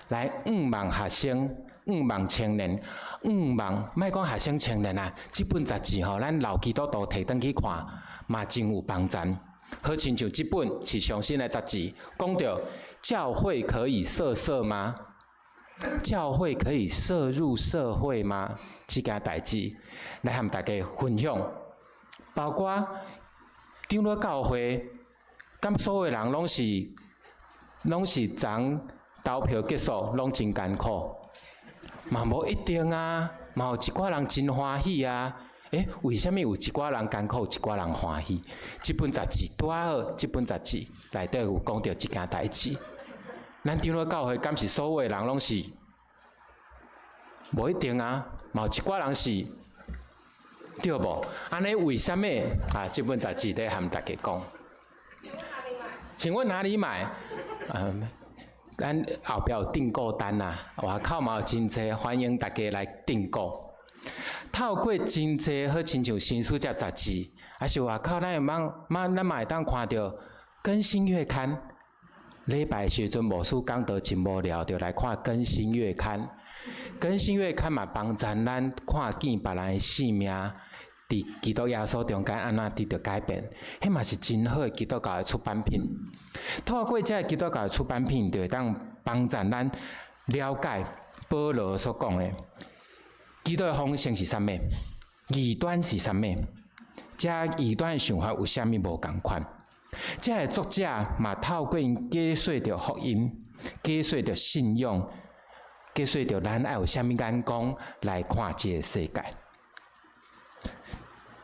來向望學生、向望青年、向望，莫講學生青年啊，這本雜誌吼，咱老基督徒提轉去看，嘛真有幫助。好親像這本是上新的雜誌，講著教會可以色色嗎？教會可以涉入社會嗎？這件代誌來和大家分享，包括長老教會，敢所有人攏是昨投票結束攏真艱苦，嘛無一定啊，嘛有一寡人真歡喜啊。為啥物有一寡人艱苦，有一寡人歡喜？這本雜誌拄好，這本雜誌內底有講著這件代誌。咱長老教會敢是所有的人攏是？無一定啊，嘛有一寡人是，對無？按呢為啥物啊？這本雜誌咧和大家講。請問哪裡買？咱後壁有訂購單啊，外口嘛有真濟，歡迎大家來訂購。透過真濟好親像新書這雜誌，抑是外口咱會茫，咱嘛會當看著更新月刊。禮拜時陣牧師講道真無聊，就來看更新月刊。更新月刊嘛幫助咱看見別人的生命佇基督耶穌中間按怎得著改變，彼嘛是真好的基督教的出版品。透過這个基督教的出版品，就會當幫助咱了解保羅所講的基督的豐盛是啥物，異端是啥物，這異端的想法有啥物無仝款。這个作者嘛透過𪜶解說著福音，解說著信仰，解說著咱愛有啥物眼光來看這个世界。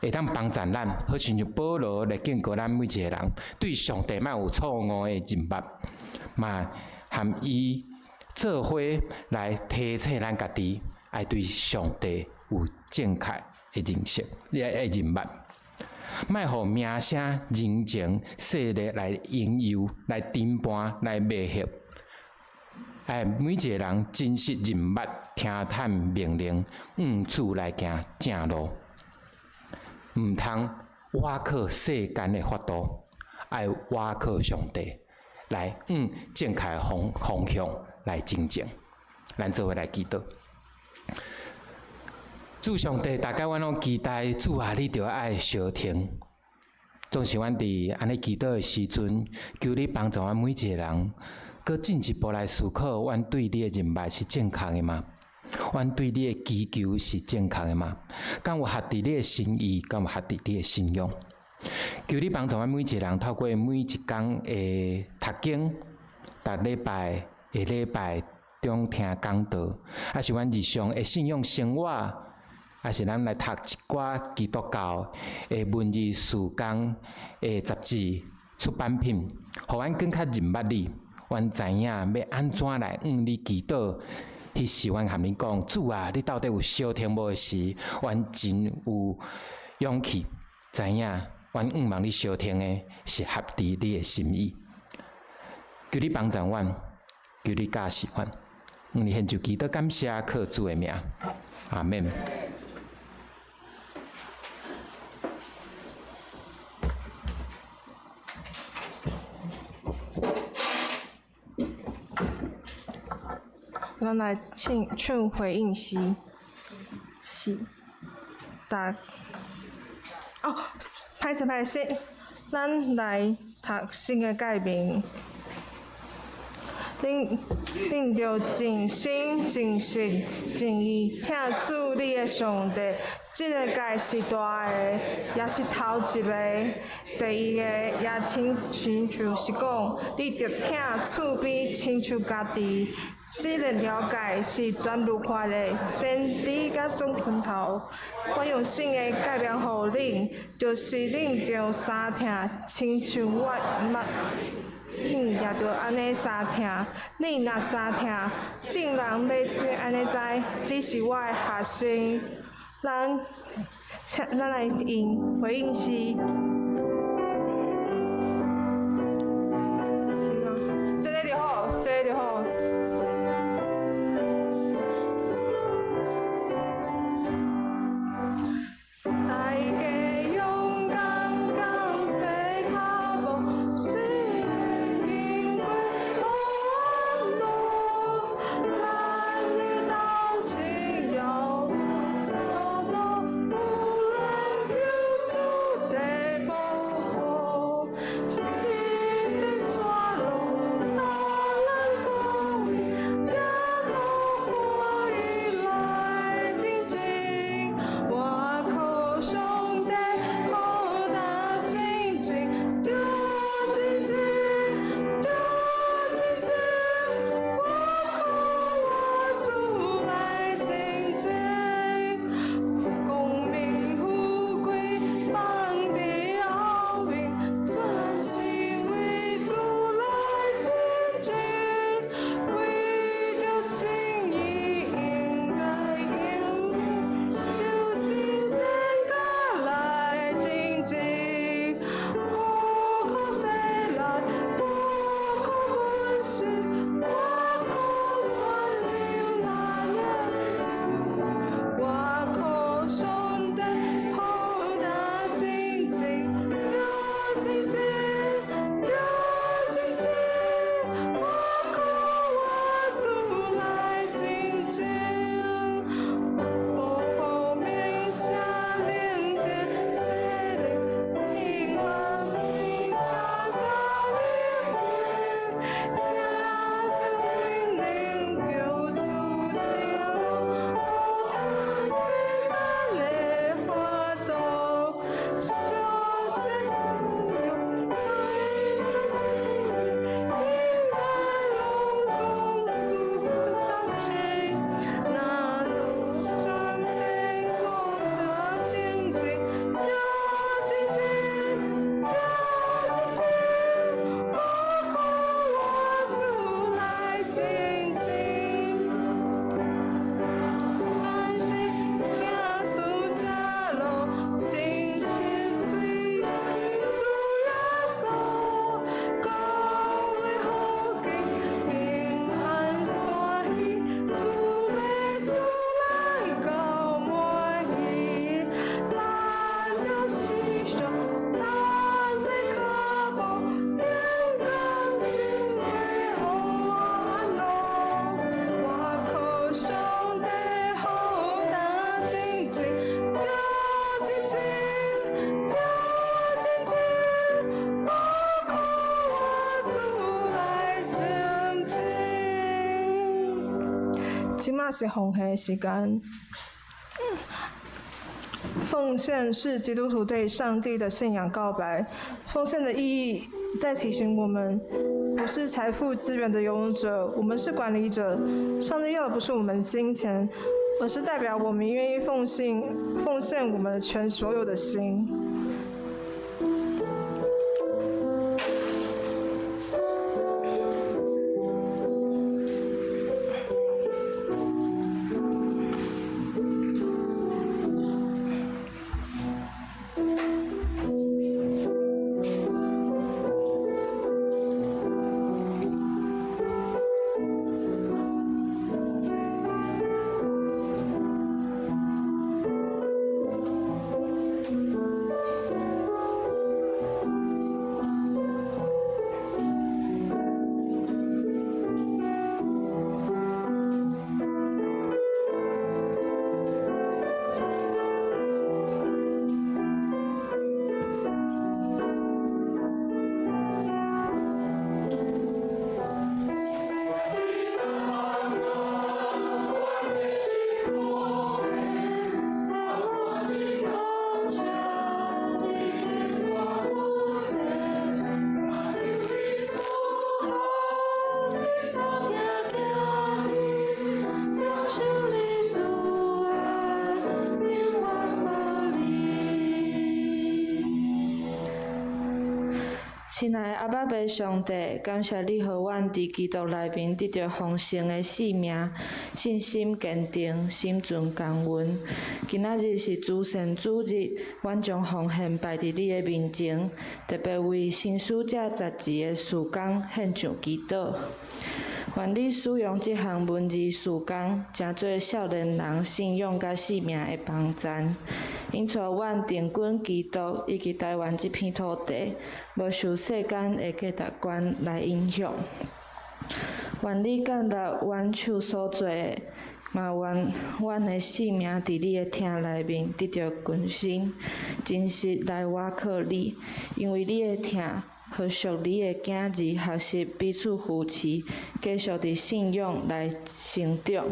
會當幫助咱，好親像保羅來警告咱每一个人，對上帝莫有錯誤的認捌，嘛含伊做伙來提醒咱家己，愛對上帝有正確的認識、的認捌，莫予名聲、人情、勢力來引誘、來纏絆、來迷惑。愛每一个人真實認捌、聽探命令，向主來行正路，毋通倚靠世間的法度，愛倚靠上帝來向正確的方向來前進。咱做伙來祈禱。主上帝，逐擺阮攏期待主啊，你著愛相聽。總是阮佇按呢祈禱的時陣，求你幫助阮每一个人，閣進一步來思考，阮對你的認捌是正確的嗎？阮對你的祈求是正確的嗎？敢有合佇你的心意？敢有合佇你的信仰？求你幫助阮每一個人，透過每一工的讀經，逐禮拜下禮拜中聽講道，抑是阮日常的信仰生活，抑是咱來讀一寡基督教的文字事工的雜誌出版品，予阮更較認捌你。阮知影欲按怎來向你祈禱。彼時阮含你講，主啊，你到底有相聽無的時，阮真有勇氣知影，阮向望你相聽的是合佇你的心意。求你幫助阮，求你教示阮，向你獻上祈禱感謝，靠主的名，阿們。咱來唱唱回應詩，是，逐，哦，歹勢歹勢，咱來讀新的誡命。恁恁著盡心、盡性、盡意疼主你的上帝。這个誡是大的，也是頭一个。第二个也親親像是講，你著疼厝邊親像家己。這兩條誡是全律法的先知佮總拳頭。我用新的誡命予恁，就是恁著相疼，親像我捌恁也著按呢相疼。恁若相疼，眾人欲按呢知，你是我的學生。咱請咱來用回應詩。是嗎？這个就好，這個就好。大家勇敢仝齊跤步，雖然經過黑暗路，咱的鬥志猶無多，無論求主的保護，是的帶路，啥人講也都可以來前進。我靠上帝，予咱前進，著前進，著前進。我靠我主來前進，光明富貴放佇後面，全心為主來前進，為著正義應該應就真正甲來前進，無靠勢力，無靠本事，我靠全能咱的主，我靠上帝，予咱前進，著前進，著前進，我靠我主來前進，無好名聲人情勢力，永遠為我甲你聽聽能求主正路，予他世間的法度，相信信仰為應該攏總有達成，若有準備好前進，著這馬是奉獻的時間。奉獻是基督徒對上帝的信仰告白。奉獻的意義在提醒我們，不是財富資源的擁有者，我們是管理者。上帝要的不是我們金錢，而是代表我們願意奉獻、奉獻我們全所有的心。親愛的阿爸父上帝，感謝你予阮佇基督內面得著豐盛的生命，信心堅定，心存感恩。今仔日是慈善主日，阮將奉獻擺佇你的面前，特別為新使者雜誌的事工獻上祈禱。願你使用這項文字事工，成做少年人信仰佮生命的幫贊。𪜶帶阮定緊基督以及台灣這片土地，無受世間的價值觀來影響。願你建立阮手所做的，嘛願阮的生命佇你的疼內面得著更新，真實來倚靠你，因為你的疼，予屬你的囝兒學習彼此扶持，繼續佇信仰來成長。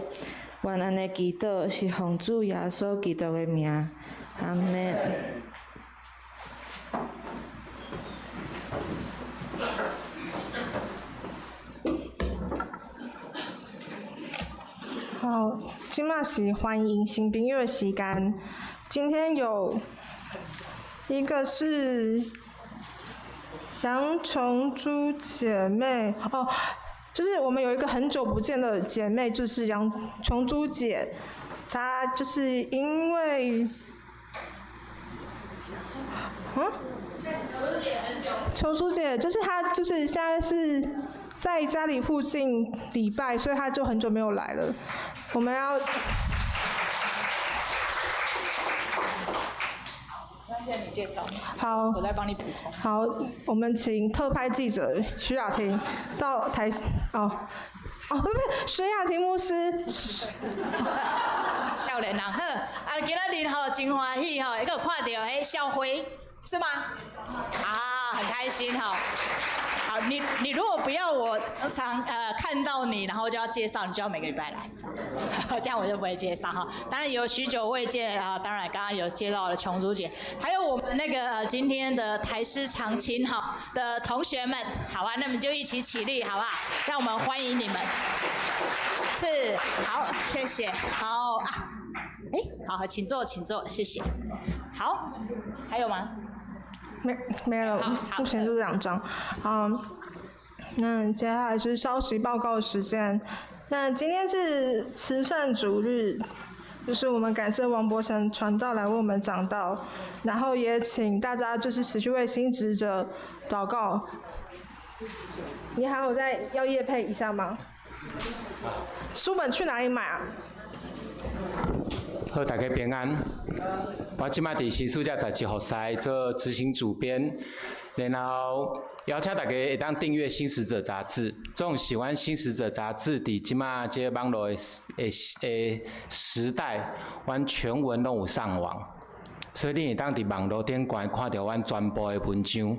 願按呢祈禱是奉主耶穌基督的名，阿們。好，這馬是歡迎新朋友的時間。今天有一個是楊瓊珠姐妹哦，就是我們有一個很久不見的姐妹，就是楊瓊珠姐，她就是因為，嗯，瓊珠姐就是她，就是現在是在家裡附近禮拜，所以她就很久沒有來了。我們要。現在你介紹。好。我來幫你補充。好，我們請特派記者徐雅婷到台，哦，哦，不是，徐雅婷牧師。少年人好，啊，今仔日吼真歡喜吼，會閣有看著彼校徽，是嗎？啊，很開心吼。好，你如果不要我常看到你，然後就要介紹，你就要每個禮拜來，這樣我就不會介紹哈。當然有許久未見啊，當然剛剛有介紹了瓊珠姐，還有我們那個今天的台師長青哈的同學們，好啊，那麼就一起起立，好不好？讓我們歡迎你們。是，好，謝謝，好啊，哎，好，請坐，請坐，謝謝。好，還有嗎？沒了，目前就兩張。好，那接下來是消息報告時間。那今天是慈善主日，就是我們感謝王伯成傳道來為我們講道，然後也請大家就是持續為新職者禱告。你還有在要業配一下嗎？書本去哪裡買啊？好，大家平安。我這擺佇新使者雜誌服侍做執行主編，然後邀請大家會當訂閱《新使者》雜誌。總是阮《新使者》雜誌佇這擺這個網路的時代，阮全文攏有上網，所以你會當佇網路頂懸看著阮全部的文章，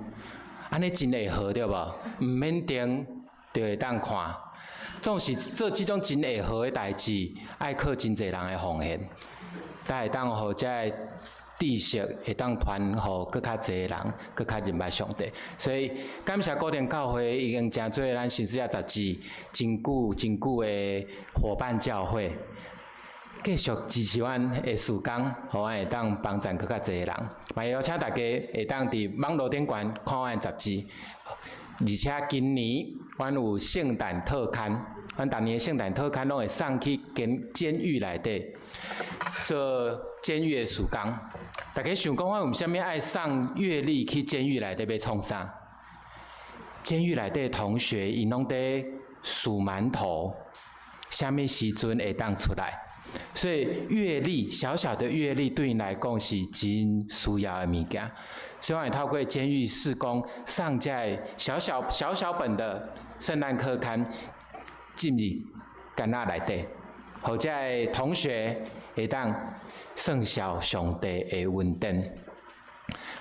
按呢真會好對無？毋免訂就會當看。总是做這種真會好的代誌，愛靠真濟人的奉獻，才會當予這个知識會當傳予閣較濟人，閣較認捌上帝。所以感謝古田教會已經成做咱新使者雜誌真久真久的夥伴教會，繼續支持阮的事工，予阮會當幫贊閣較濟人。嘛邀請大家會當佇網路頂懸看阮的雜誌，而且今年阮有聖誕特刊，阮逐年聖誕特刊攏會送去監獄內底做監獄的事工。大家想講，阮為啥物愛送月曆去監獄內底欲創啥？監獄內底同學𪜶攏佇數饅頭，啥物時陣會當出來？所以月曆，小小的月曆對𪜶來講是真需要的物件。所以阮會透過監獄事工送這个小小小小本的聖誕特刊進入監獄內底，予這个同學會當算數上帝的恩典。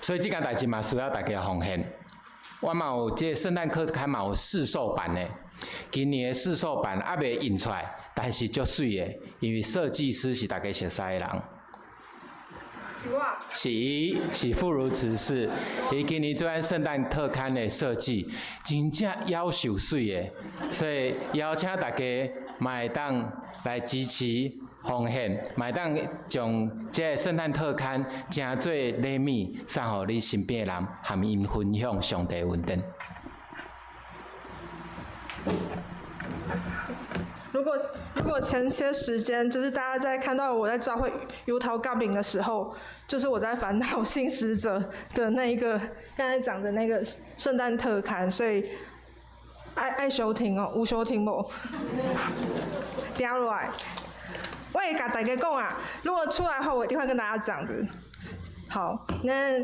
所以這件代誌嘛需要大家奉獻。我嘛有這个聖誕特刊嘛有試售版的，今年的試售版猶未印出來，但是足媠的，因為設計師是大家熟似的人。是我。是伊，是婦孺執事。伊今年做咱聖誕特刊的設計，真正夭壽媠的，所以邀請大家嘛會當來支持奉獻，嘛會當將這个聖誕特刊成做禮物送予你身邊的人，和𪜶分享上帝恩典。如果前些時間，就是大家在看到我在教會油頭革面的時候，就是我在煩惱新使者的那一個剛才講的那個聖誕特刊，所以愛收聽哦，有收聽無？聽落來，我會共大家講啊，如果出來的話，我一定會跟大家講的。好，那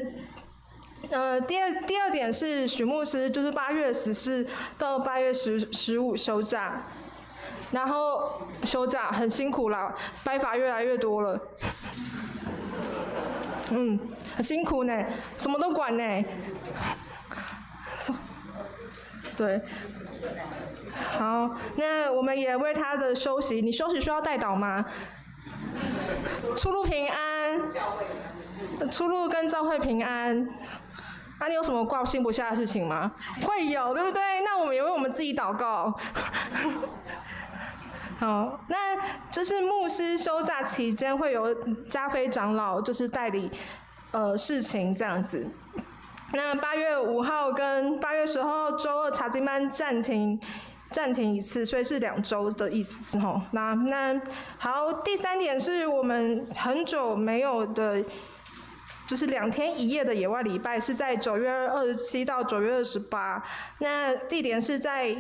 第二點是許牧師，就是8月14到8月15休假。然後休假很辛苦啦，白髮越來越多了。嗯，很辛苦呢，什麼都管呢。對，好，那我們也為他的休息，你休息需要代禱嗎？出入平安，出入跟教會平安。啊，你有什麼掛心不下的事情嗎？會有，對不對？那我們也為我們自己禱告。好，那就是牧師休假期間會由加菲長老就是代理，事情這樣子。那8月5號跟8月10號週二查經班暫停一次，所以是2週的意思吼。那好，第三點是我們很久沒有的，就是2天1夜的野外禮拜，是在9月27到9月28，那地點是在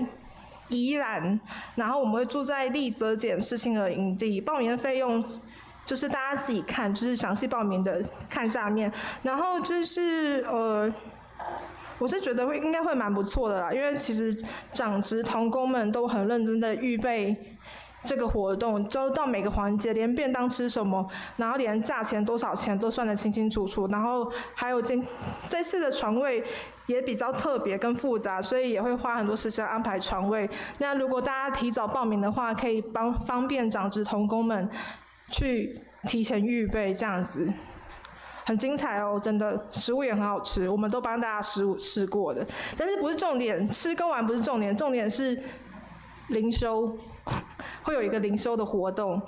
宜蘭，然後我們會住在麗澤簡世青的營地，報名費用就是大家自己看，就是詳細報名的看下面。然後就是我是覺得會應該會蠻不錯的啦，因為其實長職同工們都很認真的預備這個活動，就到每個環節，連便當吃什麼，然後連價錢多少錢都算得清清楚楚，然後還有這次的床位也比較特別跟複雜，所以也會花很多時間安排床位。那如果大家提早報名的話，可以方便長職同工們去提前預備這樣子，很精彩哦，真的，食物也很好吃，我們都幫大家試過的。但是不是重點，吃跟玩不是重點，重點是靈修，會有一個靈修的活動。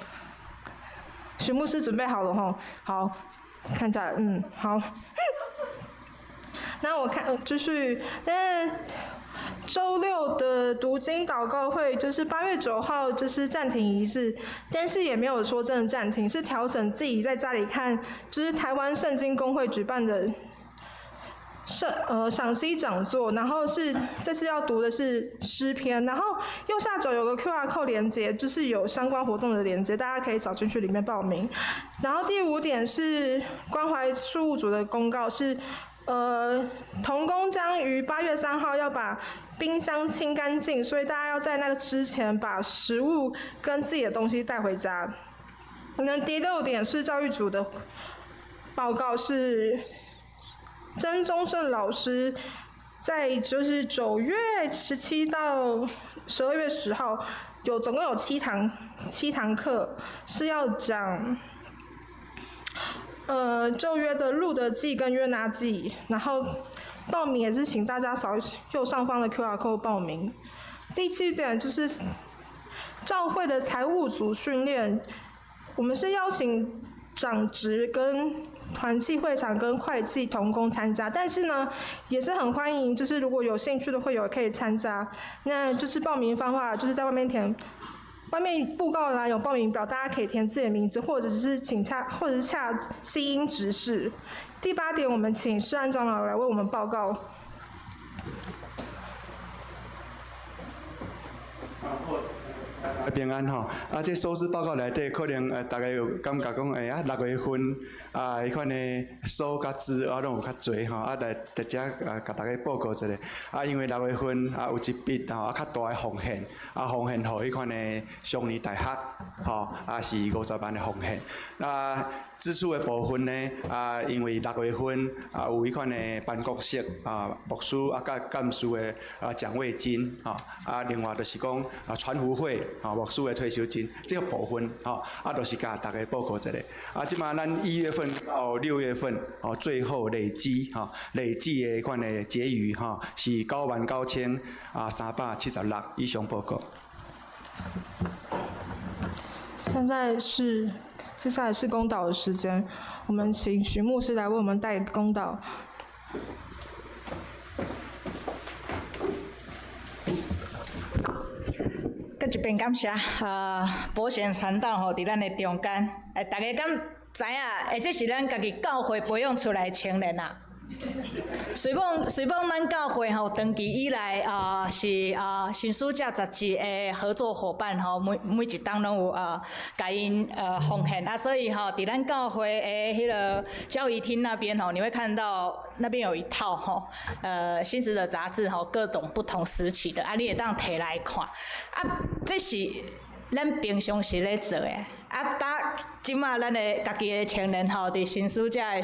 許牧師準備好了吼，好，看起來好。那我看就是，但週六的讀經禱告會就是8月9號，就是暫停一次，但是也沒有說真的暫停，是調整自己在家裡看，就是台灣聖經公會舉辦的賞析講座，然後是這次要讀的是詩篇，然後右下角有個 QR code 連結，就是有相關活動的連結，大家可以找進去裡面報名。然後第五點是關懷事務組的公告是，同工將於8月3號要把冰箱清乾淨，所以大家要在那個之前把食物跟自己的東西帶回家。那第六點是教育組的報告是曾宗盛老師在就是9月17到12月10號有总共有七堂课是要讲，旧约的路得记跟约拿记，然后报名也是请大家扫右上方的 QR code 报名。第七点就是教会的财务组训练，我们是邀请长执跟团契会长跟会计同工参加，但是呢，也是很欢迎，就是如果有兴趣的会友可以参加。那就是报名方法就是在外面填，外面布告栏有报名表，大家可以填自己的名字，或者是请洽，或者是洽新英执事。第八点，我们请施安长老来为我们报告。平安吼，啊，这收支报告内底可能大家有感觉讲，欸啊，6月份啊，彼款的收佮支啊，拢有较济吼，啊，来伫遮啊，共大家报告一下。啊，因为6月份啊，有一笔吼啊较大的奉献，啊，奉献予彼款的双年大学，吼，啊是50万的奉献。啊，支出的部分呢，啊，因为6月份啊有彼款的办公室啊，牧师啊佮干事的啊奖慰金，吼，啊，另外就是讲啊传福会啊牧师的退休金，这个部分吼，啊，就是共大家报告一下。啊，这马咱1月份到6月份，哦，最后累积吼，累计的彼款的结余吼是99,376，以上报告。现在是。接下来是公祷的时间，我们请徐牧师来为我们带公祷。阁一遍感谢保险传道吼，伫咱的中间，大家敢知影？这是咱家己教会培养出来的青年啊。虽讲咱教会吼，长期以来啊是啊新使者杂志的合作伙伴吼，每一冬拢有啊共𪜶奉献啊，所以吼，伫咱教会的彼个交谊厅那边吼，你会看到那边有一套吼，新使者杂志吼，各种不同时期的啊，你会当提来看啊，这是咱平常时咧做的，啊，搭这马咱的家己的青年吼，伫新使者的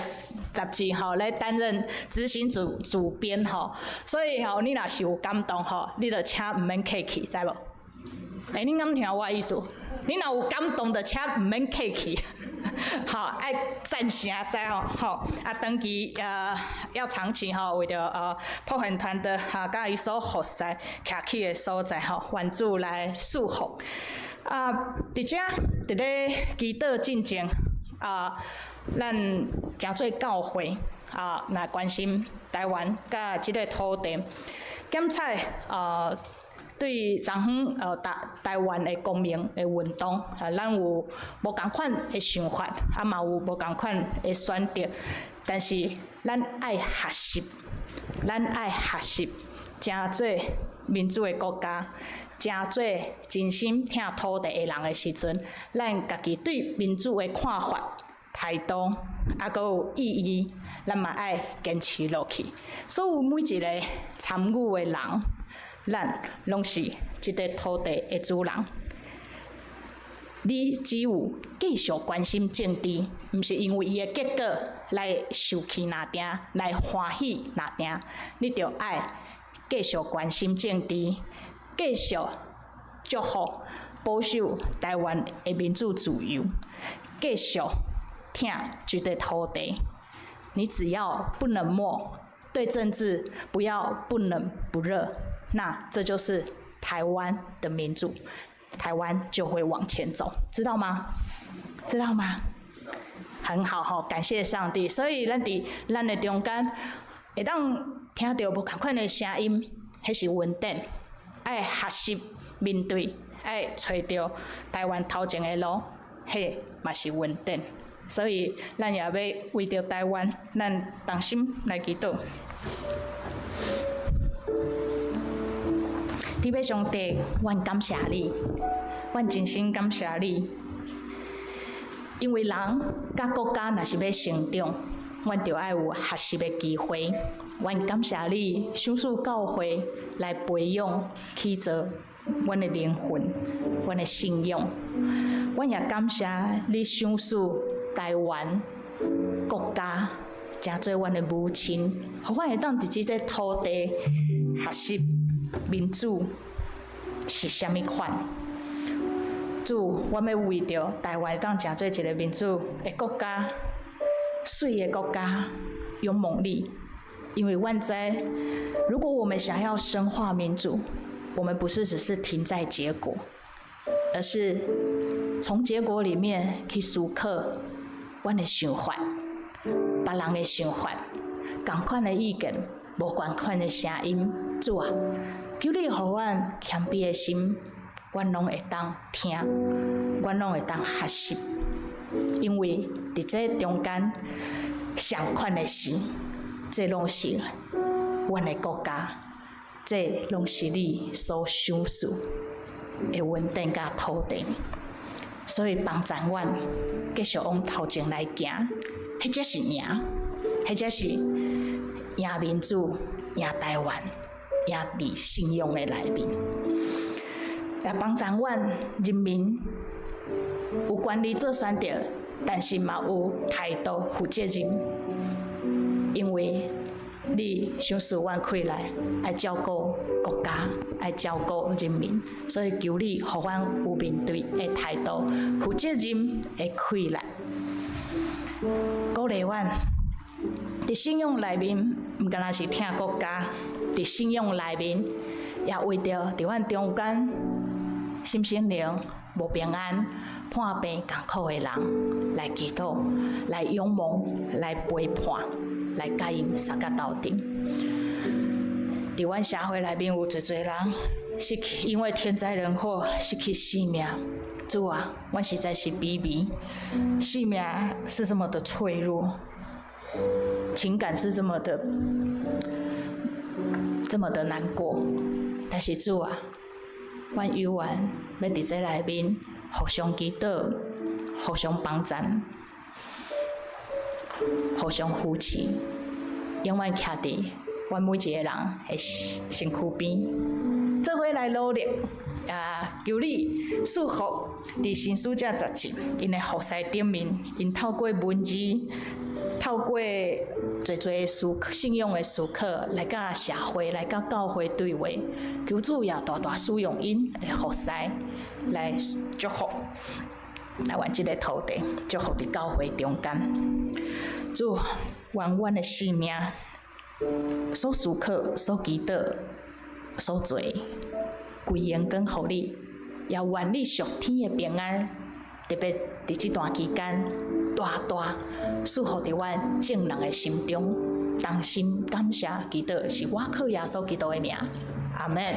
杂志吼，咧担任执行主编吼，所以吼，你若是有感动吼，你就请毋免客气，知无？欸，你敢听我的意思？你若有感动，就请毋免客气，吼，爱赞成，知吼？吼，啊，长期要长期吼，为著普贤团的哈，佮伊所服侍徛起的所在吼，愿主来赐福。啊，伫遮伫咧祈祷进前，啊，咱诚做教会啊，来关心台湾佮这个土地，检采啊，对昨昏台湾的公民的运动，啊，咱有无仝款的想法，啊嘛有无仝款的选择，但是咱爱学习，咱爱学习，成做民主的国家。成做真心疼土地的人的时阵，咱家己对民主的看法、态度，啊，阁有意义，咱嘛爱坚持落去。所有每一个参与的人，咱拢是这个土地的主人。你只有继续关心政治，毋是因为伊的结果来受气那定，来欢喜那定，你著爱继续关心政治。继续祝福保守台湾的民主自由，继续疼这块土地。你只要不冷漠，对政治不要不冷不热，那这就是台湾的民主，台湾就会往前走，知道吗？知道吗？很好吼，感谢上帝。所以咱伫咱的中间，会当听到无仝款的声音，彼是恩典。爱学习面对，爱揣著台湾头前的路，彼嘛是恩典。所以咱也要为著台湾，咱同心来祈祷。天父上帝，阮感谢你，阮真心感谢你，因为人佮国家若是欲成长，阮就爱有学习的机会。阮感谢你，赏赐教会来培养、起造阮的灵魂、阮的信仰。阮也感谢你赏赐台湾国家，成做阮的母亲，予阮会当伫这个土地学习民主是啥物款。主，阮欲為著台灣當成做一个民主的國家、媠的國家，勇猛你，因為阮知，如果我們想要深化民主，我們不是只是停在結果，而是從結果裡面去思考阮的想法、別人的想法、仝款的意見、無仝款的聲音。主啊，求你予阮謙卑的心，阮攏會當聽，阮攏會當學習，因為佇這中間相款的事，這攏是阮的國家，這攏是你所賞賜的恩典佮土地，所以幫助阮繼續往頭前來行，彼才是贏，彼才是贏民主、贏台灣、贏佇信仰的內面。也幫助阮人民有權利做選擇，但是嘛有態度負責任，因為你賞賜阮氣力，愛照顧國家，愛照顧人民，所以求你予阮有面對的態度、負責任的氣力，鼓勵阮佇信仰內面，毋干焦是疼國家，佇信仰內面也為著佇阮中間心身靈無平安、破病艱苦的人來祈禱、來仰望、來陪伴、來佮𪜶相佮鬥陣。佇阮社會內面有濟濟人失去，因為天災人禍失去性命。主啊，阮實在是卑微，性命是這麼的脆弱，情感是這麼的難過。但是主啊，阮猶原欲佇這內面互相祈禱、互相幫贊、互相扶持，永遠徛佇阮每一个人的身軀邊，做伙來努力。啊！求你賜福佇神使者雜誌，𪜶的服侍頂面，𪜶透過文字，透過濟濟思信仰的思考，來佮社會、來佮教會對話。求主也大大使用𪜶的服侍來祝福來阮這个土地，祝福佇教會中間。主，願阮的生命所思考、所祈禱、所做，歸榮光予你，也願你屬天的平安，特別佇這段期間，大大賜福佇阮眾人的心中。同心感謝祈禱，是我靠耶穌基督的名，阿們。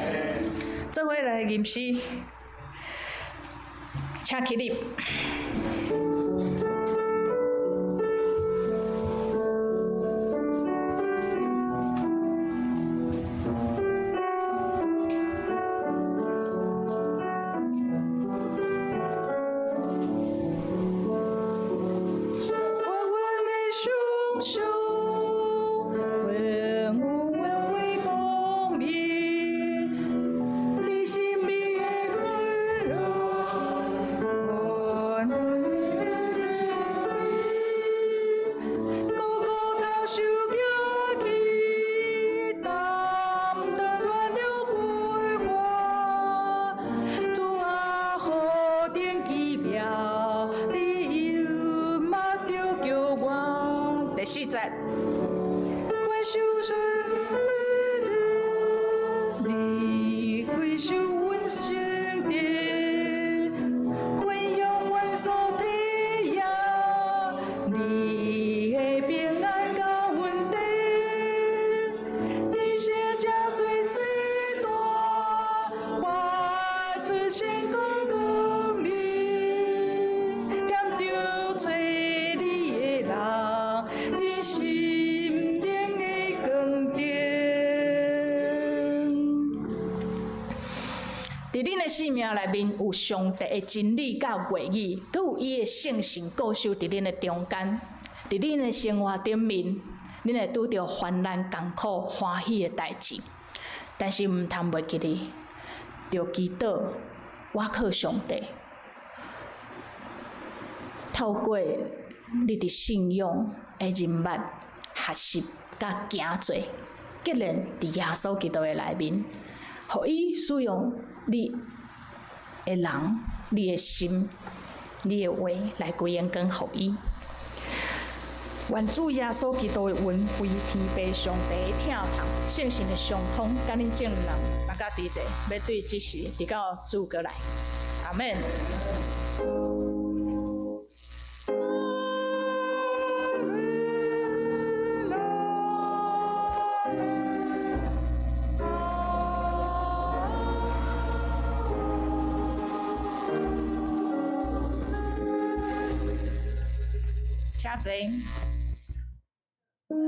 做伙來吟詩，請起立。生命內面有上帝的真理佮話語，閣有伊的聖神固守佇恁的中間，佇恁的生活頂面，恁會拄著患難、艱苦、歡喜的代誌。但是毋通袂記得，著祈禱，倚靠上帝，透過你佇信仰的人脈、學習佮行做，結連佇耶穌基督的內面，予伊使用你的人你的心、你的話來歸榮光予伊。願主耶穌基督的恩惠、天父上帝的疼痛、聖神的相通，佮恁眾人三甲佇地，欲對這時，直到主閣來。阿門。請坐。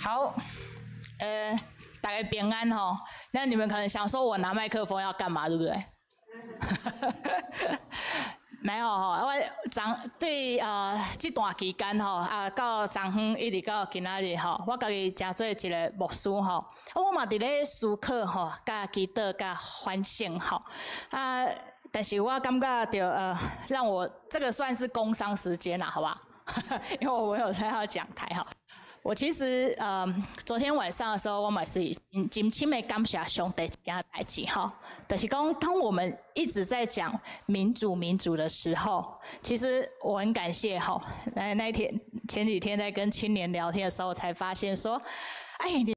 好，大家平安吼。那你們可能想說，我拿麥克風要幹嘛，對不對？沒有吼，我昨對這段期間吼啊，到昨昏一直到今仔日吼，我家己誠做一个牧師吼，我嘛佇咧思考吼，佮祈禱佮反省吼啊，但是我感覺著讓我這個算是工商時間啦，好不好？因為我有在要講台哈。我其實昨天晚上的時候，我嘛是真深的感謝上帝一件代誌吼，就是講當我們一直在講民主民主的時候，其實我很感謝吼。那一天前幾天在跟青年聊天的時候，我才發現說，哎，你。